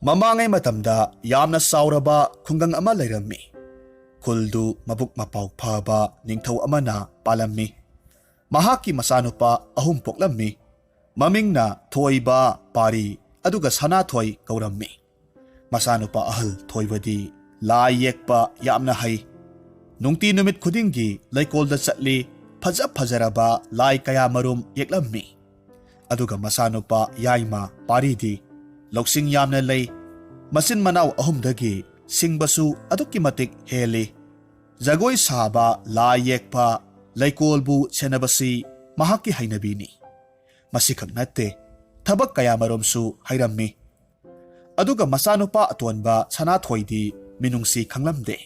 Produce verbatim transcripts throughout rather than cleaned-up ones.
ꯃꯃꯥꯡꯉꯩ ꯃꯇꯝꯗ ꯌꯥꯝꯅ ꯆꯥꯎꯔꯕ ꯈꯨꯡꯒꯪ ꯑꯃ ꯂꯩꯔꯝꯃꯤ꯫ ꯈꯨꯜꯗꯨ ꯃꯕꯨꯛ ꯃꯄꯥꯎ ꯐꯕ ꯅꯤꯡꯊꯧ ꯑꯃꯅ ꯄꯥꯜꯂꯝꯃꯤ꯫ ꯃꯍꯥꯛꯀꯤ ꯃꯆꯥꯅꯨꯄꯥ ꯑꯍꯨꯝ ꯄꯣꯛꯂꯝꯃꯤ꯫ ꯃꯃꯤꯡꯅ ꯊꯣꯏꯕ, ꯄꯥꯔꯤ ꯑꯗꯨꯒ ꯁꯅꯥꯊꯣꯏ ꯀꯧꯔꯝꯃꯤ꯫ ꯃꯆꯥꯅꯨꯄꯥ ꯑꯍꯜ ꯊꯣꯏꯕꯗꯤ ꯂꯥꯏ ꯌꯦꯛꯄ ꯌꯥꯝꯅ ꯍꯩ꯫ ꯅꯨꯡꯇꯤ ꯅꯨꯃꯤꯠ ꯈꯨꯗꯤꯡꯒꯤ ꯂꯩꯀꯣꯜꯗ ꯆꯠꯂꯤ, ꯐꯖ ꯐꯖꯔꯕ ꯂꯥꯏ ꯀꯌꯥ ꯃꯔꯨꯝ ꯌꯦꯛꯂꯝꯃꯤ꯫ ꯑꯗꯨꯒ ꯃꯆꯥꯅꯨꯄꯥ ꯌꯥꯏꯃ ꯄꯥꯔꯤꯗꯤ ꯂꯧꯁꯤꯡ ꯌꯥꯝꯅ ꯂꯩ꯫ ꯃꯆꯤꯟ ꯃꯅꯥꯎ ꯑꯍꯨꯝꯗꯒꯤ ꯁꯤꯡꯕꯁꯨ ꯑꯗꯨꯛꯀꯤ ꯃꯇꯤꯛ ꯍꯦꯜꯂꯤ꯫ ꯖꯒꯣꯏ ꯁꯥꯕ, ꯂꯥꯏ ꯌꯦꯛꯄ, ꯂꯩꯀꯣꯜꯕꯨ ꯁꯦꯟꯅꯕꯁꯤ ꯃꯍꯥꯛꯀꯤ ꯍꯩꯅꯕꯤꯅꯤ꯫ ꯃꯁꯤꯈꯛ ꯅꯠꯇꯦ, ꯊꯕꯛ ꯀꯌꯥ ꯃꯔꯨꯝꯁꯨ ꯍꯩꯔꯝꯃꯤ꯫ ꯑꯗꯨꯒ ꯃꯆꯥꯅꯨꯄꯥ ꯑꯇꯣꯟꯕ ꯁꯅꯥꯊꯣꯏꯗꯤ ꯃꯤꯅꯨꯡꯁꯤ ꯈꯪꯂꯝꯗꯦ꯫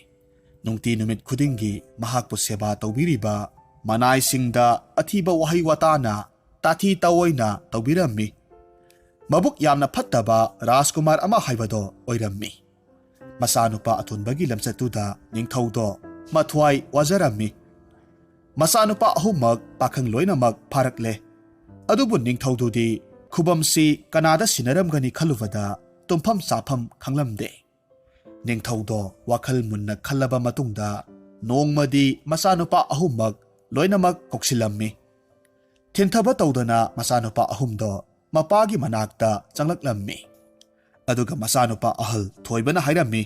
ꯅꯨꯡꯇꯤ ꯅꯨꯃꯤꯠ ꯈꯨꯗꯤꯡꯒꯤ ꯃꯍꯥꯛꯄꯨ ꯁꯦꯕꯥ ꯇꯧꯕꯤꯔꯤꯕ ꯃꯅꯥꯏꯁꯤꯡꯗ ꯑꯊꯤꯕ ꯋꯥꯍꯩ ꯋꯥꯇꯥꯅ ꯇꯥꯊꯤ ꯇꯥꯑꯣꯏꯅ ꯇꯧꯕꯤꯔꯝꯃꯤ꯫ ꯃꯕꯨꯛ ꯌꯥꯝꯅ ꯐꯠꯇꯕ ꯔꯥꯖꯀꯨꯃꯥꯔ ꯑꯃ ꯍꯥꯏꯕꯗꯣ ꯑꯣꯏꯔꯝꯃꯤ꯫ ꯃꯆꯥꯅꯨꯄꯥ ꯑꯇꯣꯟꯕꯒꯤ ꯂꯝꯆꯠꯇꯨꯗ ꯅꯤꯡꯊꯧꯗꯣ ꯃꯊ꯭ꯋꯥꯏ ꯋꯥꯖꯔꯝꯃꯤ꯫ ꯃꯆꯥꯅꯨꯄꯥ ꯑꯍꯨꯝꯃꯛ ꯄꯥꯈꯪ ꯂꯣꯏꯅꯃꯛ ꯐꯥꯔꯛꯂꯦ꯫ ꯑꯗꯨꯕꯨ ꯅꯤꯡꯊꯧꯗꯨꯗꯤ ꯈꯨꯕꯝꯁꯤ ꯀꯅꯥꯗ ꯁꯤꯟꯅꯔꯝꯒꯅꯤ ꯈꯜꯂꯨꯕꯗ ꯇꯨꯝꯐꯝ ꯆꯥꯐꯝ ꯈꯪꯂꯝꯗꯦ꯫ ꯅꯤꯡꯊꯧꯗꯣ ꯋꯥꯈꯜ ꯃꯨꯟꯅ ꯈꯜꯂꯕ ꯃꯇꯨꯡꯗ ꯅꯣꯡꯃꯗꯤ ꯃꯆꯥꯅꯨꯄꯥ ꯑꯍꯨꯝꯃꯛ ꯂꯣꯏꯅꯃꯛ ꯀꯧꯁꯤꯜꯂꯝꯃꯤ꯫ ꯊꯤꯟꯊꯕ ꯇꯧꯗꯅ ꯃꯆꯥꯅꯨꯄꯥ ꯑꯍꯨꯝꯗꯣ ꯃꯄꯥꯒꯤ ꯃꯅꯥꯛꯇ ꯆꯪꯂꯛꯂꯝꯃꯤ꯫ ꯑꯗꯨꯒ ꯃꯆꯥꯅꯨꯄꯥ ꯑꯍꯜ ꯊꯣꯏꯕꯅ ꯍꯥꯏꯔꯝꯃꯤ,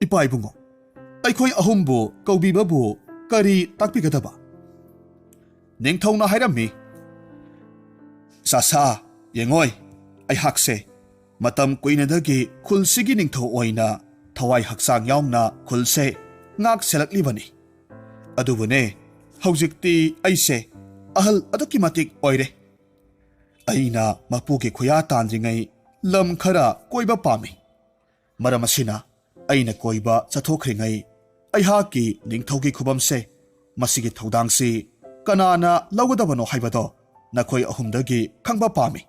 "ꯏꯄꯥ ꯏꯕꯨꯡꯉꯣ, ꯑꯩꯈꯣꯏ ꯑꯍꯨꯝꯕꯨ ꯀꯧꯕꯤꯕꯕꯨ ꯀꯔꯤ ꯇꯥꯛꯄꯤꯒꯗꯕ?" ꯅꯤꯡꯊꯧꯅ ꯍꯥꯏꯔꯝꯃꯤ, "ꯆꯥꯁꯥ, ꯌꯦꯡꯉꯣꯏ, ꯑꯩꯍꯥꯛꯁꯦ ꯃꯇꯝ ꯀꯨꯏꯅꯗꯒꯤ ꯈꯨꯜꯁꯤꯒꯤ ꯅꯤꯡꯊꯧ ꯑꯣꯏꯅ ꯊꯋꯥꯏ ꯍꯛꯆꯥꯡ ꯌꯥꯎꯅ ꯈꯨꯜꯁꯦ ꯉꯥꯛ ꯁꯦꯜꯂꯛꯂꯤꯕꯅꯤ꯫ ꯑꯗꯨꯕꯨꯅꯦ, ꯍꯧꯖꯤꯛꯇꯤ ꯑꯩꯁꯦ ꯑꯍꯜ ꯑꯗꯨꯛꯀꯤ ꯃꯇꯤꯛ ꯑꯣꯏꯔꯦ꯫ ꯑꯩꯅ ꯃꯄꯨꯒꯤ ꯈꯨꯌꯥ ꯇꯥꯟꯗ꯭ꯔꯤꯉꯩ ꯂꯝ ꯈꯔ ꯀꯣꯏꯕ ꯄꯥꯝꯃꯤ꯫ ꯃꯔꯝ ꯑꯁꯤꯅ, ꯑꯩꯅ ꯀꯣꯏꯕ ꯆꯠꯊꯣꯛꯈ꯭ꯔꯤꯉꯩ ꯑꯩꯍꯥꯛꯀꯤ ꯅꯤꯡꯊꯧꯒꯤ ꯈꯨꯕꯝꯁꯦ, ꯃꯁꯤꯒꯤ ꯊꯧꯗꯥꯡꯁꯤ ꯀꯅꯥꯅ ꯂꯧꯒꯗꯕꯅꯣ ꯍꯥꯏꯕꯗꯣ ꯅꯈꯣꯏ ꯑꯍꯨꯝꯗꯒꯤ ꯈꯪꯕ ꯄꯥꯝꯃꯤ꯫"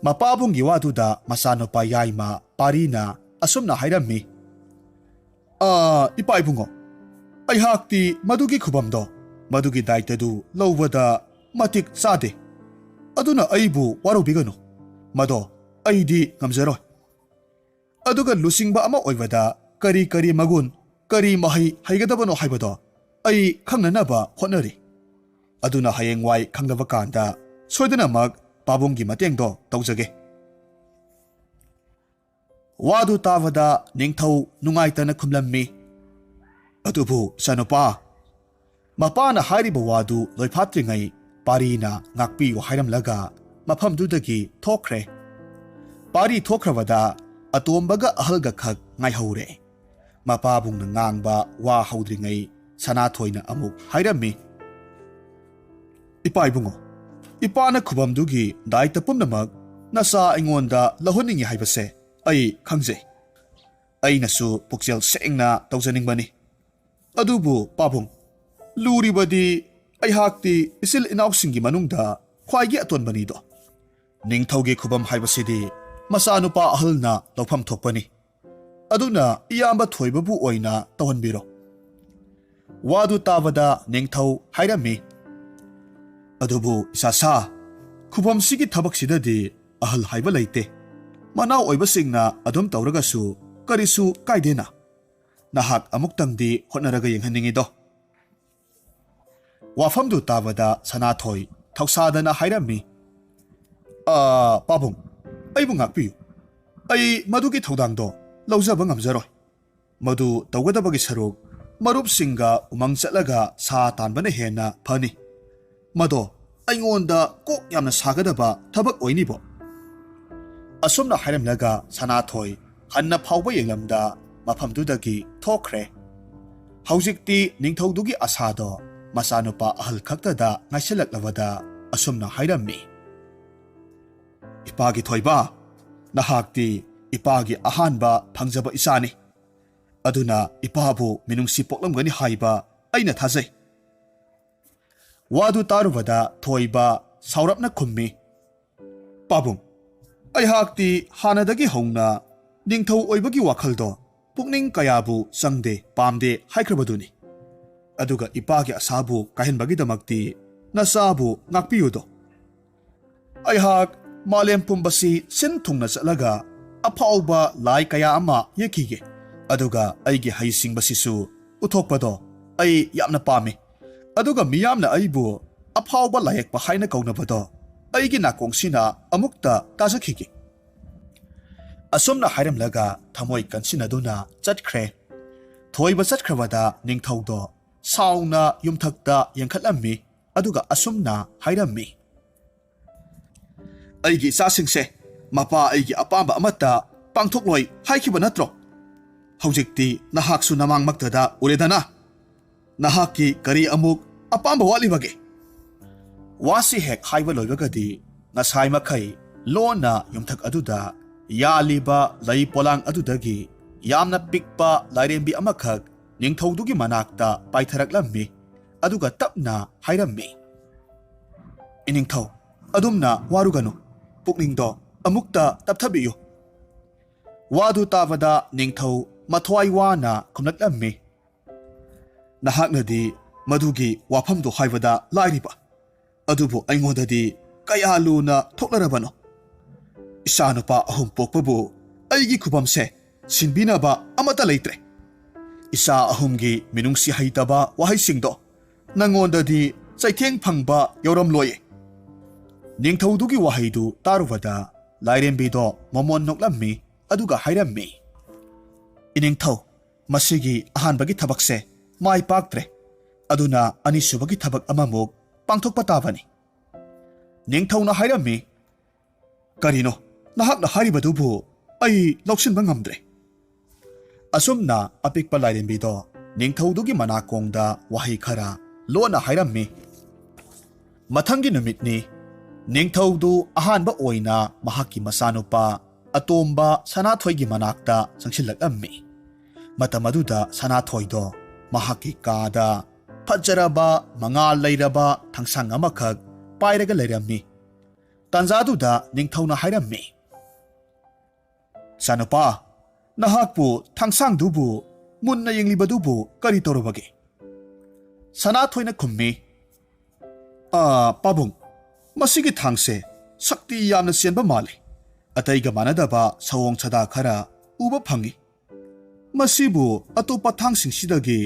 ꯃꯄꯥꯕꯨꯡꯒꯤ ꯋꯥꯗꯨꯗ ꯃꯆꯥꯅꯨꯄꯥ ꯌꯥꯏꯃ ꯄꯥꯔꯤꯅ ꯑꯁꯨꯝꯅ ꯍꯥꯏꯔꯝꯃꯤ, "ꯑꯥ, ꯏꯄꯥ ꯏꯕꯨꯡꯉꯣ, ꯑꯩꯍꯥꯛꯇꯤ ꯃꯗꯨꯒꯤ ꯈꯨꯕꯝꯗꯣ, ꯃꯗꯨꯒꯤ ꯗꯥꯏꯇꯗꯨ ꯂꯧꯕꯗ ꯃꯇꯤꯛ ꯆꯥꯗꯦ꯫ ꯑꯗꯨꯅ ꯑꯩꯕꯨ ꯋꯥꯔꯧꯕꯤꯒꯅꯨ꯫ "ꯃꯗꯣ ꯑꯩꯗꯤ ꯉꯝꯖꯔꯣꯏ꯫ ꯑꯗꯨꯒ ꯂꯨꯆꯤꯡꯕ ꯑꯃ ꯑꯣꯏꯕꯗ ꯀꯔꯤ ꯀꯔꯤ ꯃꯒꯨꯟ, ꯀꯔꯤ ꯃꯍꯩ ꯍꯩꯒꯗꯕꯅꯣ ꯍꯥꯏꯕꯗꯣ ꯑꯩ ꯈꯪꯅꯅꯕ ꯍꯣꯠꯅꯔꯤ꯫ ꯑꯗꯨꯅ ꯍꯌꯦꯡꯋꯥꯏ ꯈꯪꯂꯕ ꯀꯥꯟꯗ ꯁꯣꯏꯗꯅꯃꯛ ꯄꯥꯕꯨꯡꯒꯤ ꯃꯇꯦꯡꯗꯣ ꯇꯧꯖꯒꯦ"꯫ ꯋꯥꯗꯨ ꯇꯥꯕꯗ ꯅꯤꯡꯊꯧ ꯅꯨꯡꯉꯥꯏꯇꯅ ꯈꯨꯝꯂꯝꯃꯤ꯫ ꯑꯗꯨꯕꯨ ꯏꯆꯥꯅꯨꯄꯥ, ꯃꯄꯥꯅ ꯍꯥꯏꯔꯤꯕ ꯋꯥꯗꯨ ꯂꯣꯏꯐꯥꯠꯇ꯭ꯔꯤꯉꯩ ꯄꯥꯔꯤꯅ ꯉꯥꯛꯄꯤꯌꯨ ꯍꯥꯏꯔꯝꯂꯒ ꯃꯐꯝꯗꯨꯗꯒꯤ ꯊꯣꯛꯈ꯭ꯔꯦ꯫ ꯄꯥꯔꯤ ꯊꯣꯛꯈ꯭ꯔꯕꯗ ꯑꯇꯣꯝꯕꯒ ꯑꯍꯜꯒ ꯈꯛ ꯉꯥꯏꯍꯧꯔꯦ꯫ ꯃꯄꯥꯕꯨꯡꯅ ꯉꯥꯡꯕ ꯋꯥ ꯍꯧꯗ꯭ꯔꯤꯉꯩ ꯁꯅꯥꯊꯣꯏꯅ ꯑꯃꯨꯛ ꯍꯥꯏꯔꯝꯃꯤ, "ꯏꯄꯥ ꯏꯕꯨꯡꯉꯣ, ꯏꯄꯥꯅ ꯈꯨꯕꯝꯗꯨꯒꯤ ꯗꯥꯏꯇ ꯄꯨꯝꯅꯃꯛ ꯅꯆꯥ ꯑꯩꯉꯣꯟꯗ ꯂꯧꯍꯟꯅꯤꯡꯏ ꯍꯥꯏꯕꯁꯦ ꯑꯩ ꯈꯪꯖꯩ꯫ ꯑꯩꯅꯁꯨ ꯄꯨꯛꯆꯦꯜ ꯁꯦꯡꯅ ꯇꯧꯖꯅꯤꯡꯕꯅꯤ꯫ ꯑꯗꯨꯕꯨ ꯄꯥꯕꯨꯡ, ꯂꯨꯔꯤꯕꯗꯤ ꯑꯩꯍꯥꯛꯇꯤ ꯏꯆꯤꯜ ꯏꯅꯥꯎꯁꯤꯡꯒꯤ ꯃꯅꯨꯡꯗ ꯈ꯭ꯋꯥꯏꯒꯤ ꯑꯇꯣꯟꯕꯅꯤꯗꯣ꯫ ꯅꯤꯡꯊꯧꯒꯤ ꯈꯨꯕꯝ ꯍꯥꯏꯕꯁꯤꯗꯤ ꯃꯆꯥꯅꯨꯄꯥ ꯑꯍꯜꯅ ꯂꯧꯐꯝ ꯊꯣꯛꯄꯅꯤ꯫ ꯑꯗꯨꯅ ꯏꯌꯥꯝꯕ ꯊꯣꯏꯕꯕꯨ ꯑꯣꯏꯅ ꯇꯧꯍꯟꯕꯤꯔꯣ"꯫ ꯋꯥꯗꯨ ꯇꯥꯕꯗ ꯅꯤꯡꯊꯧ ꯍꯥꯏꯔꯝꯃꯤ, "ꯑꯗꯨꯕꯨ ꯏꯆꯥꯁꯥ, ꯈꯨꯕꯝꯁꯤꯒꯤ ꯊꯕꯛꯁꯤꯗꯗꯤ ꯑꯍꯜ ꯍꯥꯏꯕ ꯂꯩꯇꯦ꯫ ꯃꯅꯥꯎ ꯑꯣꯏꯕꯁꯤꯡꯅ ꯑꯗꯨꯝ ꯇꯧꯔꯒꯁꯨ ꯀꯔꯤꯁꯨ ꯀꯥꯏꯗꯦꯅ꯫ ꯅꯍꯥꯛ ꯑꯃꯨꯛꯇꯪꯗꯤ ꯍꯣꯠꯅꯔꯒ ꯌꯦꯡꯍꯟꯅꯤꯡꯉꯤꯗꯣ"꯫ ꯋꯥꯐꯝꯗꯨ ꯇꯥꯕꯗ ꯁꯅꯥꯊꯣꯏ ꯊꯧꯁꯥꯗꯅ ꯍꯥꯏꯔꯝꯃꯤ, "ꯑ, ꯄꯥꯕꯨꯡ, ꯑꯩꯕꯨ ꯉꯥꯛꯄꯤꯌꯨ꯫ ꯑꯩ ꯃꯗꯨꯒꯤ ꯊꯧꯗꯥꯡꯗꯣ ꯂꯧꯖꯕ ꯉꯝꯖꯔꯣꯏ꯫ ꯃꯗꯨ ꯇꯧꯒꯗꯕꯒꯤ ꯁꯔꯨꯛ ꯃꯔꯨꯞꯁꯤꯡꯒ ꯎꯃꯪ ꯆꯠꯂꯒ ꯁꯥ ꯇꯥꯟꯕꯅ ꯍꯦꯟꯅ ꯐꯅꯤ꯫ ꯃꯗꯣ ꯑꯩꯉꯣꯟꯗ ꯀꯣꯛ ꯌꯥꯝꯅ ꯁꯥꯒꯗꯕ ꯊꯕꯛ ꯑꯣꯏꯅꯤꯕꯣ"꯫ ꯑꯁꯨꯝꯅ ꯍꯥꯏꯔꯝꯂꯒ ꯁꯅꯥꯊꯣꯏ ꯍꯟꯅ ꯐꯥꯎꯕ ꯌꯦꯡꯂꯝꯗ ꯃꯐꯝꯗꯨꯗꯒꯤ ꯊꯣꯛꯈ꯭ꯔꯦ꯫ ꯍꯧꯖꯤꯛꯇꯤ ꯅꯤꯡꯊꯧꯗꯨꯒꯤ ꯑꯁꯥꯗꯣ ꯃꯆꯥꯅꯨꯄꯥ ꯑꯍꯜ ꯈꯛꯇꯗ ꯉꯥꯏꯁꯤꯜꯂꯛꯂꯕꯗ ꯑꯁꯨꯝꯅ ꯍꯥꯏꯔꯝꯃꯤ, "ꯏꯄꯥꯒꯤ ꯊꯣꯏꯕ, ꯅꯍꯥꯛꯇꯤ ꯏꯄꯥꯒꯤ ꯑꯍꯥꯟꯕ ꯐꯪꯖꯕ ꯏꯆꯥꯅꯤ꯫ ꯑꯗꯨꯅ ꯏꯄꯥꯕꯨ ꯃꯤꯅꯨꯡꯁꯤ ꯄꯣꯛꯂꯝꯒꯅꯤ ꯍꯥꯏꯕ ꯑꯩꯅ ꯊꯥꯖꯩ"꯫ ꯋꯥꯗꯨ ꯇꯥꯔꯨꯕꯗ ꯊꯣꯏꯕ ꯁꯥꯎꯔꯞꯅ ꯈꯨꯝꯃꯤ, "ꯄꯥꯕꯨꯡ, ꯑꯩꯍꯥꯛꯇꯤ ꯍꯥꯟꯅꯗꯒꯤ ꯍꯧꯅ ꯅꯤꯡꯊꯧ ꯑꯣꯏꯕꯒꯤ ꯋꯥꯈꯜꯗꯣ ꯄꯨꯛꯅꯤꯡ ꯀꯌꯥꯕꯨ ꯆꯪꯗꯦ, ꯄꯥꯝꯗꯦ ꯍꯥꯏꯈ꯭ꯔꯕꯗꯨꯅꯤ꯫ ꯑꯗꯨꯒ ꯏꯄꯥꯒꯤ ꯑꯁꯥꯕꯨ ꯀꯥꯏꯍꯟꯕꯒꯤꯗꯃꯛꯇꯤ ꯅꯆꯥꯕꯨ ꯉꯥꯛꯄꯤꯌꯨꯗꯣ꯫ ꯑꯩꯍꯥꯛ ꯃꯥꯂꯦꯝ ꯄꯨꯝꯕꯁꯤ ꯁꯤꯟ ꯊꯨꯡꯅ ꯆꯠꯂꯒ ꯑꯐꯥꯎꯕ ꯂꯥꯏ ꯀꯌꯥ ꯑꯃ ꯌꯦꯛꯈꯤꯒꯦ꯫ ꯑꯗꯨꯒ ꯑꯩꯒꯤ ꯍꯩꯁꯤꯡꯕꯁꯤꯁꯨ ꯎꯠꯊꯣꯛꯄꯗꯣ ꯑꯩ ꯌꯥꯝꯅ ꯄꯥꯝꯃꯤ꯫ ꯑꯗꯨꯒ ꯃꯤꯌꯥꯝꯅ ꯑꯩꯕꯨ ꯑꯐꯥꯎꯕ ꯂꯥꯏꯌꯦꯛꯄ ꯍꯥꯏꯅ ꯀꯧꯅꯕꯗꯣ ꯑꯩꯒꯤ ꯅꯥꯀꯣꯡꯁꯤꯅ ꯑꯃꯨꯛꯇ ꯇꯥꯖꯈꯤꯒꯦ꯫ ꯑꯁꯨꯝꯅ ꯍꯥꯏꯔꯝꯂꯒ ꯊꯃꯣꯏ ꯀꯟꯁꯤꯟꯅꯗꯨꯅ ꯆꯠꯈ꯭ꯔꯦ꯫ ꯊꯣꯏꯕ ꯆꯠꯈ꯭ꯔꯕꯗ ꯅꯤꯡꯊꯧꯗꯣ ꯁꯥꯎꯅ ꯌꯨꯝꯊꯛꯇ ꯌꯦꯡꯈꯠꯂꯝꯃꯤ꯫ ꯑꯗꯨꯒ ꯑꯁꯨꯝꯅ ꯍꯥꯏꯔꯝꯃꯤ, "ꯑꯩꯒꯤ ꯏꯆꯥꯁꯤꯡꯁꯦ ꯃꯄꯥ ꯑꯩꯒꯤ ꯑꯄꯥꯝꯕ ꯑꯃꯠꯇ ꯄꯥꯡꯊꯣꯛꯂꯣꯏ ꯍꯥꯏꯈꯤꯕ ꯅꯠꯇ꯭ꯔꯣ? ꯍꯧꯖꯤꯛꯇꯤ ꯅꯍꯥꯛꯁꯨ ꯅꯃꯥꯡꯃꯛꯇꯗ ꯎꯔꯦꯗꯅ꯫ ꯅꯍꯥꯛꯀꯤ ꯀꯔꯤ ꯑꯃꯨꯛ ꯑꯄꯥꯝꯕ ꯋꯥꯠꯂꯤꯕꯒꯦ?" ꯋꯥꯁꯤ ꯍꯦꯛ ꯍꯥꯏꯕ ꯂꯣꯏꯕꯒꯗꯤ ꯉꯁꯥꯏ ꯃꯈꯩ ꯂꯣꯟꯅ ꯌꯨꯝꯊꯛ ꯑꯗꯨꯗ ꯌꯥꯜꯂꯤꯕ ꯂꯩ ꯄꯣꯂꯥꯡ ꯑꯗꯨꯗꯒꯤ ꯌꯥꯝꯅ ꯄꯤꯛꯄ ꯂꯥꯏꯔꯦꯝꯕꯤ ꯑꯃꯈꯛ ꯅꯤꯡꯊꯧꯗꯨꯒꯤ ꯃꯅꯥꯛꯇ ꯄꯥꯏꯊꯔꯛꯂꯝꯃꯤ꯫ ꯑꯗꯨꯒ ꯇꯞꯅ ꯍꯥꯏꯔꯝꯃꯤ, "ꯏꯅꯤꯡꯊꯧ, ꯑꯗꯨꯝꯅ ꯋꯥꯔꯨꯒꯅꯨ꯫ ꯄꯨꯛꯅꯤꯡꯗꯣ ꯑꯃꯨꯛꯇ ꯇꯞꯊꯕꯤꯌꯨ꯫" ꯋꯥꯗꯨ ꯇꯥꯕꯗ ꯅꯤꯡꯊꯧ ꯃꯊ꯭ꯋꯥꯏ ꯋꯥꯅ ꯈꯨꯝꯂꯛꯂꯝꯃꯤ, "ꯅꯍꯥꯛꯅꯗꯤ ꯃꯗꯨꯒꯤ ꯋꯥꯐꯝꯗꯨ ꯍꯥꯏꯕꯗ ꯂꯥꯏꯔꯤꯕ, ꯑꯗꯨꯕꯨ ꯑꯩꯉꯣꯟꯗꯗꯤ ꯀꯌꯥ ꯂꯨꯅ ꯊꯣꯛꯂꯔꯕꯅꯣ꯫ ꯏꯆꯥꯅꯨꯄꯥ ꯑꯍꯨꯝ ꯄꯣꯛꯄꯕꯨ ꯑꯩꯒꯤ ꯈꯨꯕꯝꯁꯦ ꯁꯤꯟꯕꯤꯅꯕ ꯑꯃꯠꯇ ꯂꯩꯇ꯭ꯔꯦ꯫ ꯏꯆꯥ ꯑꯍꯨꯝꯒꯤ ꯃꯤꯅꯨꯡꯁꯤ ꯍꯩꯇꯕ ꯋꯥꯍꯩꯁꯤꯡꯗꯣ ꯅꯉꯣꯟꯗꯗꯤ ꯆꯩꯊꯦꯡ ꯐꯪꯕ ꯌꯧꯔꯝꯂꯣꯏꯌꯦ꯫" ꯅꯤꯡꯊꯧꯗꯨꯒꯤ ꯋꯥꯍꯩꯗꯨ ꯇꯥꯔꯨꯕꯗ ꯂꯥꯏꯔꯦꯝꯕꯤꯗꯣ ꯃꯃꯣꯟ ꯅꯣꯛꯂꯝꯃꯤ꯫ ꯑꯗꯨꯒ ꯍꯥꯏꯔꯝꯃꯤ, "ꯏꯅꯤꯡꯊꯧ, ꯃꯁꯤꯒꯤ ꯑꯍꯥꯟꯕꯒꯤ ꯊꯕꯛꯁꯦ ꯃꯥꯏ ꯄꯥꯛꯇ꯭ꯔꯦ꯫ ꯑꯗꯨꯅ ꯑꯅꯤꯁꯨꯕꯒꯤ ꯊꯕꯛ ꯑꯃꯃꯨꯛ ꯄꯥꯡꯊꯣꯛꯄ ꯇꯥꯕꯅꯤ꯫" ꯅꯤꯡꯊꯧꯅ ꯍꯥꯏꯔꯝꯃꯤ, "ꯀꯔꯤꯅꯣ ꯅꯍꯥꯛꯅ ꯍꯥꯏꯔꯤꯕꯗꯨꯕꯨ? ꯑꯩ ꯂꯧꯁꯤꯟꯕ ꯉꯝꯗ꯭ꯔꯦ꯫" ꯑꯁꯨꯝꯅ ꯑꯄꯤꯛꯄ ꯂꯥꯏꯔꯦꯝꯕꯤꯗꯣ ꯅꯤꯡꯊꯧꯗꯨꯒꯤ ꯃꯅꯥꯀꯣꯡꯗ ꯋꯥꯍꯩ ꯈꯔ ꯂꯣꯟꯅ ꯍꯥꯏꯔꯝꯃꯤ꯫ ꯃꯊꯪꯒꯤ ꯅꯨꯃꯤꯠꯅꯤ꯫ ꯅꯤꯡꯊꯧꯗꯨ ꯑꯍꯥꯟꯕ ꯑꯣꯏꯅ ꯃꯍꯥꯛꯀꯤ ꯃꯆꯥꯅꯨꯄꯥ ꯑꯇꯣꯝꯕ ꯁꯅꯥꯊꯣꯏꯒꯤ ꯃꯅꯥꯛꯇ ꯆꯪꯁꯤꯜꯂꯛꯂꯝꯃꯤ꯫ ꯃꯇꯝ ꯑꯗꯨꯗ ꯁꯅꯥꯊꯣꯏꯗꯣ ꯃꯍꯥꯛꯀꯤ ꯀꯥꯗ ꯐꯖꯔꯕ ꯃꯉꯥꯜ ꯂꯩꯔꯕ ꯊꯥꯡꯁꯥꯡ ꯑꯃꯈꯛ ꯄꯥꯏꯔꯒ ꯂꯩꯔꯝꯃꯤ꯫ ꯇꯥꯟꯖꯥꯗꯨꯗ ꯅꯤꯡꯊꯧꯅ ꯍꯥꯏꯔꯝꯃꯤ, "ꯏꯆꯥꯅꯨꯄꯥ, ꯅꯍꯥꯛꯄꯨ ꯊꯥꯡꯁꯥꯡꯗꯨꯕꯨ ꯃꯨꯟꯅ ꯌꯦꯡꯂꯤꯕꯗꯨꯕꯨ ꯀꯔꯤ ꯇꯧꯔꯕꯒꯦ?" ꯁꯅꯥꯊꯣꯏꯅ ꯈꯨꯝꯃꯤ, "ꯑꯥ, ꯄꯥꯕꯨꯡ, ꯃꯁꯤꯒꯤ ꯊꯥꯡꯁꯦ ꯁꯛꯇꯤ ꯌꯥꯝꯅ ꯆꯦꯟꯕ ꯃꯥꯜꯂꯤ꯫ ꯑꯇꯩꯒ ꯃꯥꯟꯅꯗꯕ ꯁꯑꯣꯡ ꯁꯥꯗꯥ ꯈꯔ ꯎꯕ ꯐꯪꯏ꯫ ꯃꯁꯤꯕꯨ ꯑꯇꯣꯞꯄ ꯊꯥꯡꯁꯤꯡꯁꯤꯗꯒꯤ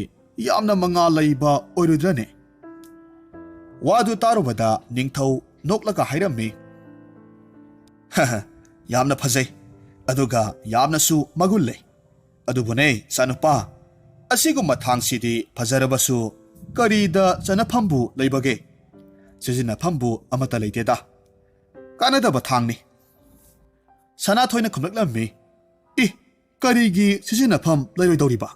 ꯌꯥꯝꯅ ꯃꯉꯥꯜ ꯂꯩꯕ ꯑꯣꯏꯔꯣꯏꯗ꯭ꯔꯅꯦ? ꯋꯥꯗꯨ ꯇꯥꯔꯨꯕꯗ ꯅꯤꯡꯊꯧ ꯅꯣꯛꯂꯒ ꯍꯥꯏꯔꯝꯃꯤ, "ꯌꯥꯝꯅ ꯐꯖꯩ, ꯑꯗꯨꯒ ꯌꯥꯝꯅꯁꯨ ꯃꯒꯨꯟ ꯂꯩ꯫ ꯑꯗꯨꯕꯨꯅꯦ, ꯏꯆꯥꯅꯨꯄꯥ, ꯑꯁꯤꯒꯨꯝꯕ ꯊꯥꯡꯁꯤꯗꯤ ꯐꯖꯔꯕꯁꯨ ꯀꯔꯤꯗ ꯆꯟꯅꯐꯝꯕꯨ ꯂꯩꯕꯒꯦ? ꯁꯤꯖꯤꯟꯅꯐꯝꯕꯨ ꯑꯃꯠꯇ ꯂꯩꯇꯦꯗ꯫" "ꯀꯥꯟꯅꯗꯕ ꯊꯥꯡꯅꯤ꯫" ꯁꯅꯥꯊꯣꯏꯅ ꯈꯨꯝꯂꯛꯂꯝꯃꯤ, "ꯏ, ꯀꯔꯤꯒꯤ ꯁꯤꯖꯤꯟꯅꯐꯝ ꯂꯩꯔꯣꯏꯗꯧꯔꯤꯕ?"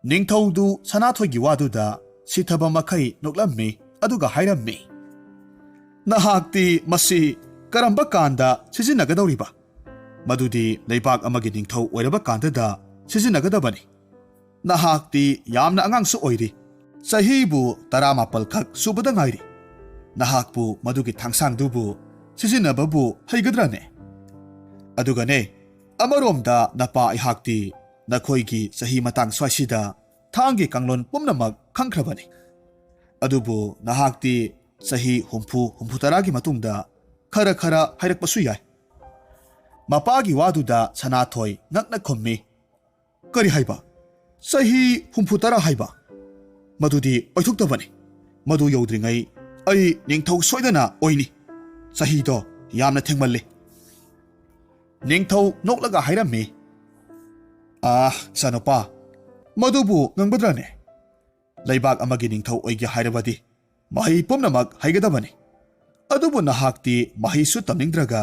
ꯅꯤꯡꯊꯧꯗꯨ ꯁꯅꯥꯊꯣꯏꯒꯤ ꯋꯥꯗꯨꯗ ꯁꯤꯊꯕ ꯃꯈꯩ ꯅꯣꯛꯂꯝꯃꯤ, ꯑꯗꯨꯒ ꯍꯥꯏꯔꯝꯃꯤ, "ꯅꯍꯥꯛꯇꯤ ꯃꯁꯤ ꯀꯔꯝꯕ ꯀꯥꯟꯗ ꯁꯤꯖꯤꯟꯅꯒꯗꯧꯔꯤꯕ? ꯃꯗꯨꯗꯤ ꯂꯩꯕꯥꯛ ꯑꯃꯒꯤ ꯅꯤꯡꯊꯧ ꯑꯣꯏꯔꯕ ꯀꯥꯟꯗꯗ ꯁꯤꯖꯤꯟꯅꯒꯗꯕꯅꯤ꯫ ꯅꯍꯥꯛꯇꯤ ꯌꯥꯝꯅ ꯑꯉꯥꯡꯁꯨ ꯑꯣꯏꯔꯤ, ꯆꯍꯤꯕꯨ ꯇꯔꯥꯃꯥꯄꯜ ꯈꯛ ꯁꯨꯕꯗ ꯉꯥꯏꯔꯤ꯫ ꯅꯍꯥꯛꯄꯨ ꯃꯗꯨꯒꯤ ꯊꯥꯡꯁꯥꯡꯗꯨꯕꯨ ꯁꯤꯖꯤꯟꯅꯕꯕꯨ ꯍꯩꯒꯗ꯭ꯔꯥꯅꯦ? ꯑꯗꯨꯒꯅꯦ, ꯑꯃꯔꯣꯝꯗ ꯅꯄꯥ ꯑꯩꯍꯥꯛꯇꯤ ꯅꯈꯣꯏꯒꯤ ꯆꯍꯤ ꯃꯇꯥꯡ ꯁ꯭ꯋꯥꯏꯁꯤꯗ ꯊꯥꯡꯒꯤ ꯀꯥꯡꯂꯣꯟ ꯄꯨꯝꯅꯃꯛ ꯈꯪꯈ꯭ꯔꯕꯅꯤ꯫ ꯑꯗꯨꯕꯨ ꯅꯍꯥꯛꯇꯤ ꯆꯍꯤ ꯍꯨꯝꯐꯨ, ꯍꯨꯝꯐꯨꯇꯔꯥꯒꯤ ꯃꯇꯨꯡꯗ ꯈꯔ ꯈꯔ ꯍꯥꯏꯔꯛꯄꯁꯨ ꯌꯥꯏ꯫" ꯃꯄꯥꯒꯤ ꯋꯥꯗꯨꯗ ꯁꯅꯥꯊꯣꯏ ꯉꯛꯅ ꯈꯨꯝꯃꯤ, "ꯀꯔꯤ ꯍꯥꯏꯕ? ꯆꯍꯤ ꯍꯨꯝꯐꯨꯇꯔꯥ ꯍꯥꯏꯕ? ꯃꯗꯨꯗꯤ ꯑꯣꯏꯊꯣꯛꯇꯕꯅꯤ꯫ ꯃꯗꯨ ꯌꯧꯗ꯭ꯔꯤꯉꯩ ꯑꯩ ꯅꯤꯡꯊꯧ ꯁꯣꯏꯗꯅ ꯑꯣꯏꯅꯤ꯫ ꯆꯍꯤꯗꯣ ꯌꯥꯝꯅ ꯊꯦꯡꯃꯜꯂꯤ꯫" ꯅꯤꯡꯊꯧ ꯅꯣꯛꯂꯒ ꯍꯥꯏꯔꯝꯃꯤ, "ꯑꯥ, ꯏꯆꯥꯅꯨꯄꯥ, ꯃꯗꯨꯕꯨ ꯉꯝꯒꯗ꯭ꯔꯅꯦ? ꯂꯩꯕꯥꯛ ꯑꯃꯒꯤ ꯅꯤꯡꯊꯧ ꯑꯣꯏꯒꯦ ꯍꯥꯏꯔꯕꯗꯤ ꯃꯍꯩ ꯄꯨꯝꯅꯃꯛ ꯍꯩꯒꯗꯕꯅꯤ꯫ ꯑꯗꯨꯕꯨ ꯅꯍꯥꯛꯇꯤ ꯃꯍꯩꯁꯨ ꯇꯝꯅꯤꯡꯗ꯭ꯔꯒ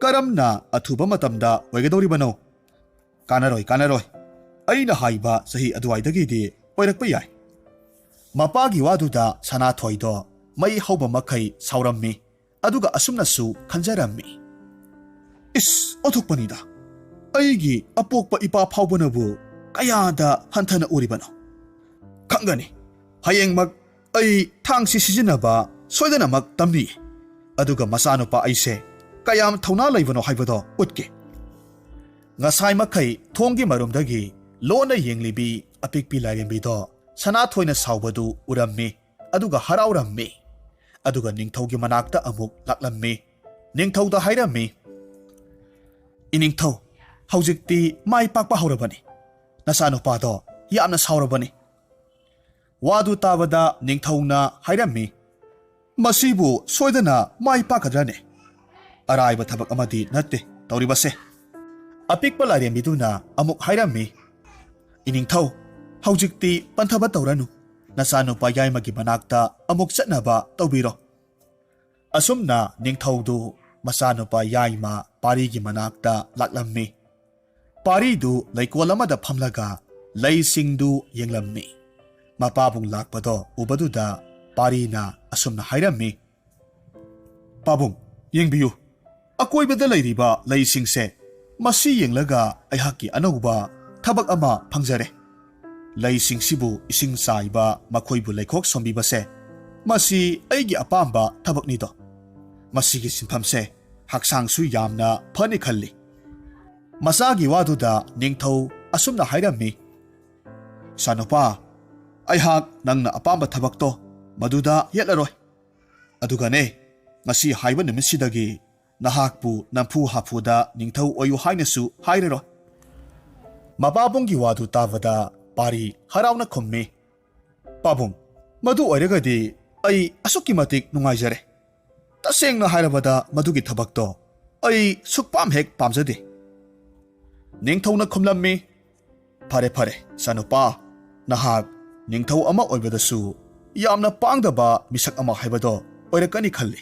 ꯀꯔꯝꯅ ꯑꯊꯨꯕ ꯃꯇꯝꯗ ꯑꯣꯏꯒꯗꯧꯔꯤꯕꯅꯣ? ꯀꯥꯟꯅꯔꯣꯏ, ꯀꯥꯟꯅꯔꯣꯏ꯫ ꯑꯩꯅ ꯍꯥꯏꯕ ꯆꯍꯤ ꯑꯗꯨꯋꯥꯏꯗꯒꯤꯗꯤ ꯑꯣꯏꯔꯛꯄ ꯌꯥꯏ꯫" ꯃꯄꯥꯒꯤ ꯋꯥꯗꯨꯗ ꯁꯅꯥꯊꯣꯏꯗꯣ ꯃꯩ ꯍꯧꯕ ꯃꯈꯩ ꯁꯥꯎꯔꯝꯃꯤ꯫ ꯑꯗꯨꯒ ꯑꯁꯨꯝꯅꯁꯨ ꯈꯟꯖꯔꯝꯃꯤ, "ꯏꯁ, ꯑꯣꯟꯊꯣꯛꯄꯅꯤꯗ! ꯑꯩꯒꯤ ꯑꯄꯣꯛꯄ ꯏꯄꯥ ꯐꯥꯎꯕꯅꯕꯨ ꯀꯌꯥꯗ ꯍꯟꯊꯅ ꯎꯔꯤꯕꯅꯣ? ꯈꯪꯒꯅꯤ, ꯍꯌꯦꯡꯃꯛ ꯑꯩ ꯊꯥꯡꯁꯤ ꯁꯤꯖꯤꯟꯅꯕ ꯁꯣꯏꯗꯅꯃꯛ ꯇꯝꯅꯤ꯫ ꯑꯗꯨꯒ ꯃꯆꯥꯅꯨꯄꯥ ꯑꯩꯁꯦ ꯀꯌꯥꯝ ꯊꯧꯅꯥ ꯂꯩꯕꯅꯣ ꯍꯥꯏꯕꯗꯣ ꯎꯠꯀꯦ꯫" ꯉꯁꯥꯏ ꯃꯈꯩ ꯊꯣꯡꯒꯤ ꯃꯔꯨꯝꯗꯒꯤ ꯂꯣꯟꯅ ꯌꯦꯡꯂꯤꯕꯤ ꯑꯄꯤꯛꯄꯤ ꯂꯥꯏꯔꯦꯝꯕꯤꯗꯣ ꯁꯅꯥꯊꯣꯏꯅ ꯁꯥꯎꯕꯗꯨ ꯎꯔꯝꯃꯤ, ꯑꯗꯨꯒ ꯍꯔꯥꯎꯔꯝꯃꯤ꯫ ꯑꯗꯨꯒ ꯅꯤꯡꯊꯧꯒꯤ ꯃꯅꯥꯛꯇ ꯑꯃꯨꯛ ꯂꯥꯛꯂꯝꯃꯤ꯫ ꯅꯤꯡꯊꯧꯗ ꯍꯥꯏꯔꯝꯃꯤ, "ꯏꯅꯤꯡꯊꯧ, ꯍꯧꯖꯤꯛꯇꯤ ꯃꯥꯏ ꯄꯥꯛꯄ ꯍꯧꯔꯕꯅꯤ꯫ ꯅꯆꯥꯅꯨꯄꯥꯗꯣ ꯌꯥꯝꯅ ꯁꯥꯎꯔꯕꯅꯤ꯫" ꯋꯥꯗꯨ ꯇꯥꯕꯗ ꯅꯤꯡꯊꯧꯅ ꯍꯥꯏꯔꯝꯃꯤ, "ꯃꯁꯤꯕꯨ ꯁꯣꯏꯗꯅ ꯃꯥꯏ ꯄꯥꯛꯀꯗ꯭ꯔꯅꯦ? ꯑꯔꯥꯏꯕ ꯊꯕꯛ ꯑꯃꯗꯤ ꯅꯠꯇꯦ ꯇꯧꯔꯤꯕꯁꯦ꯫" ꯑꯄꯤꯛꯄ ꯂꯥꯏꯔꯦꯝꯕꯤꯗꯨꯅ ꯑꯃꯨꯛ ꯍꯥꯏꯔꯝꯃꯤ, "ꯏꯅꯤꯡꯊꯧ, ꯍꯧꯖꯤꯛꯇꯤ ꯄꯟꯊꯕ ꯇꯧꯔꯅꯨ꯫ ꯅꯆꯥꯅꯨꯄꯥ ꯌꯥꯏꯃꯒꯤ ꯃꯅꯥꯛꯇ ꯑꯃꯨꯛ ꯆꯠꯅꯕ ꯇꯧꯕꯤꯔꯣ꯫" ꯑꯁꯨꯝꯅ ꯅꯤꯡꯊꯧꯗꯨ ꯃꯆꯥꯅꯨꯄꯥ ꯌꯥꯏꯃ ꯄꯥꯔꯤꯒꯤ ꯃꯅꯥꯛꯇ ꯂꯥꯛꯂꯝꯃꯤ꯫ ꯄꯥꯔꯤꯗꯨ ꯂꯩꯀꯣꯜ ꯑꯃꯗ ꯐꯝꯂꯒ ꯂꯩꯁꯤꯡꯗꯨ ꯌꯦꯡꯂꯝꯃꯤ꯫ ꯃꯄꯥꯕꯨꯡ ꯂꯥꯛꯄꯗꯣ ꯎꯕꯗꯨꯗ ꯄꯥꯔꯤꯅ ꯑꯁꯨꯝꯅ ꯍꯥꯏꯔꯝꯃꯤ, "ꯄꯥꯕꯨꯡ, ꯌꯦꯡꯕꯤꯌꯨ, ꯑꯀꯣꯏꯕꯗ ꯂꯩꯔꯤꯕ ꯂꯩꯁꯤꯡꯁꯦ꯫ ꯃꯁꯤ ꯌꯦꯡꯂꯒ ꯑꯩꯍꯥꯛꯀꯤ ꯑꯅꯧꯕ ꯊꯕꯛ ꯑꯃ ꯐꯪꯖꯔꯦ꯫ ꯂꯩꯁꯤꯡꯁꯤꯕꯨ ꯏꯁꯤꯡ ꯆꯥꯏꯕ, ꯃꯈꯣꯏꯕꯨ ꯂꯩꯈꯣꯛ ꯁꯣꯝꯕꯤꯕꯁꯦ, ꯃꯁꯤ ꯑꯩꯒꯤ ꯑꯄꯥꯝꯕ ꯊꯕꯛꯅꯤꯗꯣ꯫ ꯃꯁꯤꯒꯤ ꯁꯤꯟꯐꯝꯁꯦ ꯍꯛꯆꯥꯡꯁꯨ ꯌꯥꯝꯅ ꯐꯅꯤ ꯈꯜꯂꯤ꯫" ꯃꯆꯥꯒꯤ ꯋꯥꯗꯨꯗ ꯅꯤꯡꯊꯧ ꯑꯁꯨꯝꯅ ꯍꯥꯏꯔꯝꯃꯤ, "ꯏꯆꯥꯅꯨꯄꯥ, ꯑꯩꯍꯥꯛ ꯅꯪꯅ ꯑꯄꯥꯝꯕ ꯊꯕꯛꯇꯣ ꯃꯗꯨꯗ ꯌꯦꯠꯂꯔꯣꯏ꯫ ꯑꯗꯨꯒꯅꯦ, ꯉꯁꯤ ꯍꯥꯏꯕ ꯅꯨꯃꯤꯠꯁꯤꯗꯒꯤ ꯅꯍꯥꯛꯄꯨ ꯅꯝꯐꯨ ꯍꯥꯐꯨꯗ ꯅꯤꯡꯊꯧ ꯑꯣꯏꯌꯨ ꯍꯥꯏꯅꯁꯨ ꯍꯥꯏꯔꯔꯣꯏ꯫" ꯃꯄꯥꯕꯨꯡꯒꯤ ꯋꯥꯗꯨ ꯇꯥꯕꯗ ꯄꯥꯔꯤ ꯍꯔꯥꯎꯅ ꯈꯨꯝꯃꯤ, "ꯄꯥꯕꯨꯡ, ꯃꯗꯨ ꯑꯣꯏꯔꯒꯗꯤ ꯑꯩ ꯑꯁꯨꯛꯀꯤ ꯃꯇꯤꯛ ꯅꯨꯡꯉꯥꯏꯖꯔꯦ꯫ ꯇꯁꯦꯡꯅ ꯍꯥꯏꯔꯕꯗ ꯃꯗꯨꯒꯤ ꯊꯕꯛꯇꯣ ꯑꯩ ꯁꯨꯛꯄꯥꯝ ꯍꯦꯛ ꯄꯥꯝꯖꯗꯦ꯫" ꯅꯤꯡꯊꯧꯅ ꯈꯨꯝꯂꯝꯃꯤ, "ꯐꯔꯦ, ꯐꯔꯦ, ꯏꯆꯥꯅꯨꯄꯥ, ꯅꯍꯥꯛ ꯅꯤꯡꯊꯧ ꯑꯃ ꯑꯣꯏꯕꯗꯁꯨ ꯌꯥꯝꯅ ꯄꯥꯡꯗꯕ ꯃꯤꯁꯛ ꯑꯃ ꯍꯥꯏꯕꯗꯣ ꯑꯣꯏꯔꯛꯀꯅꯤ ꯈꯜꯂꯤ꯫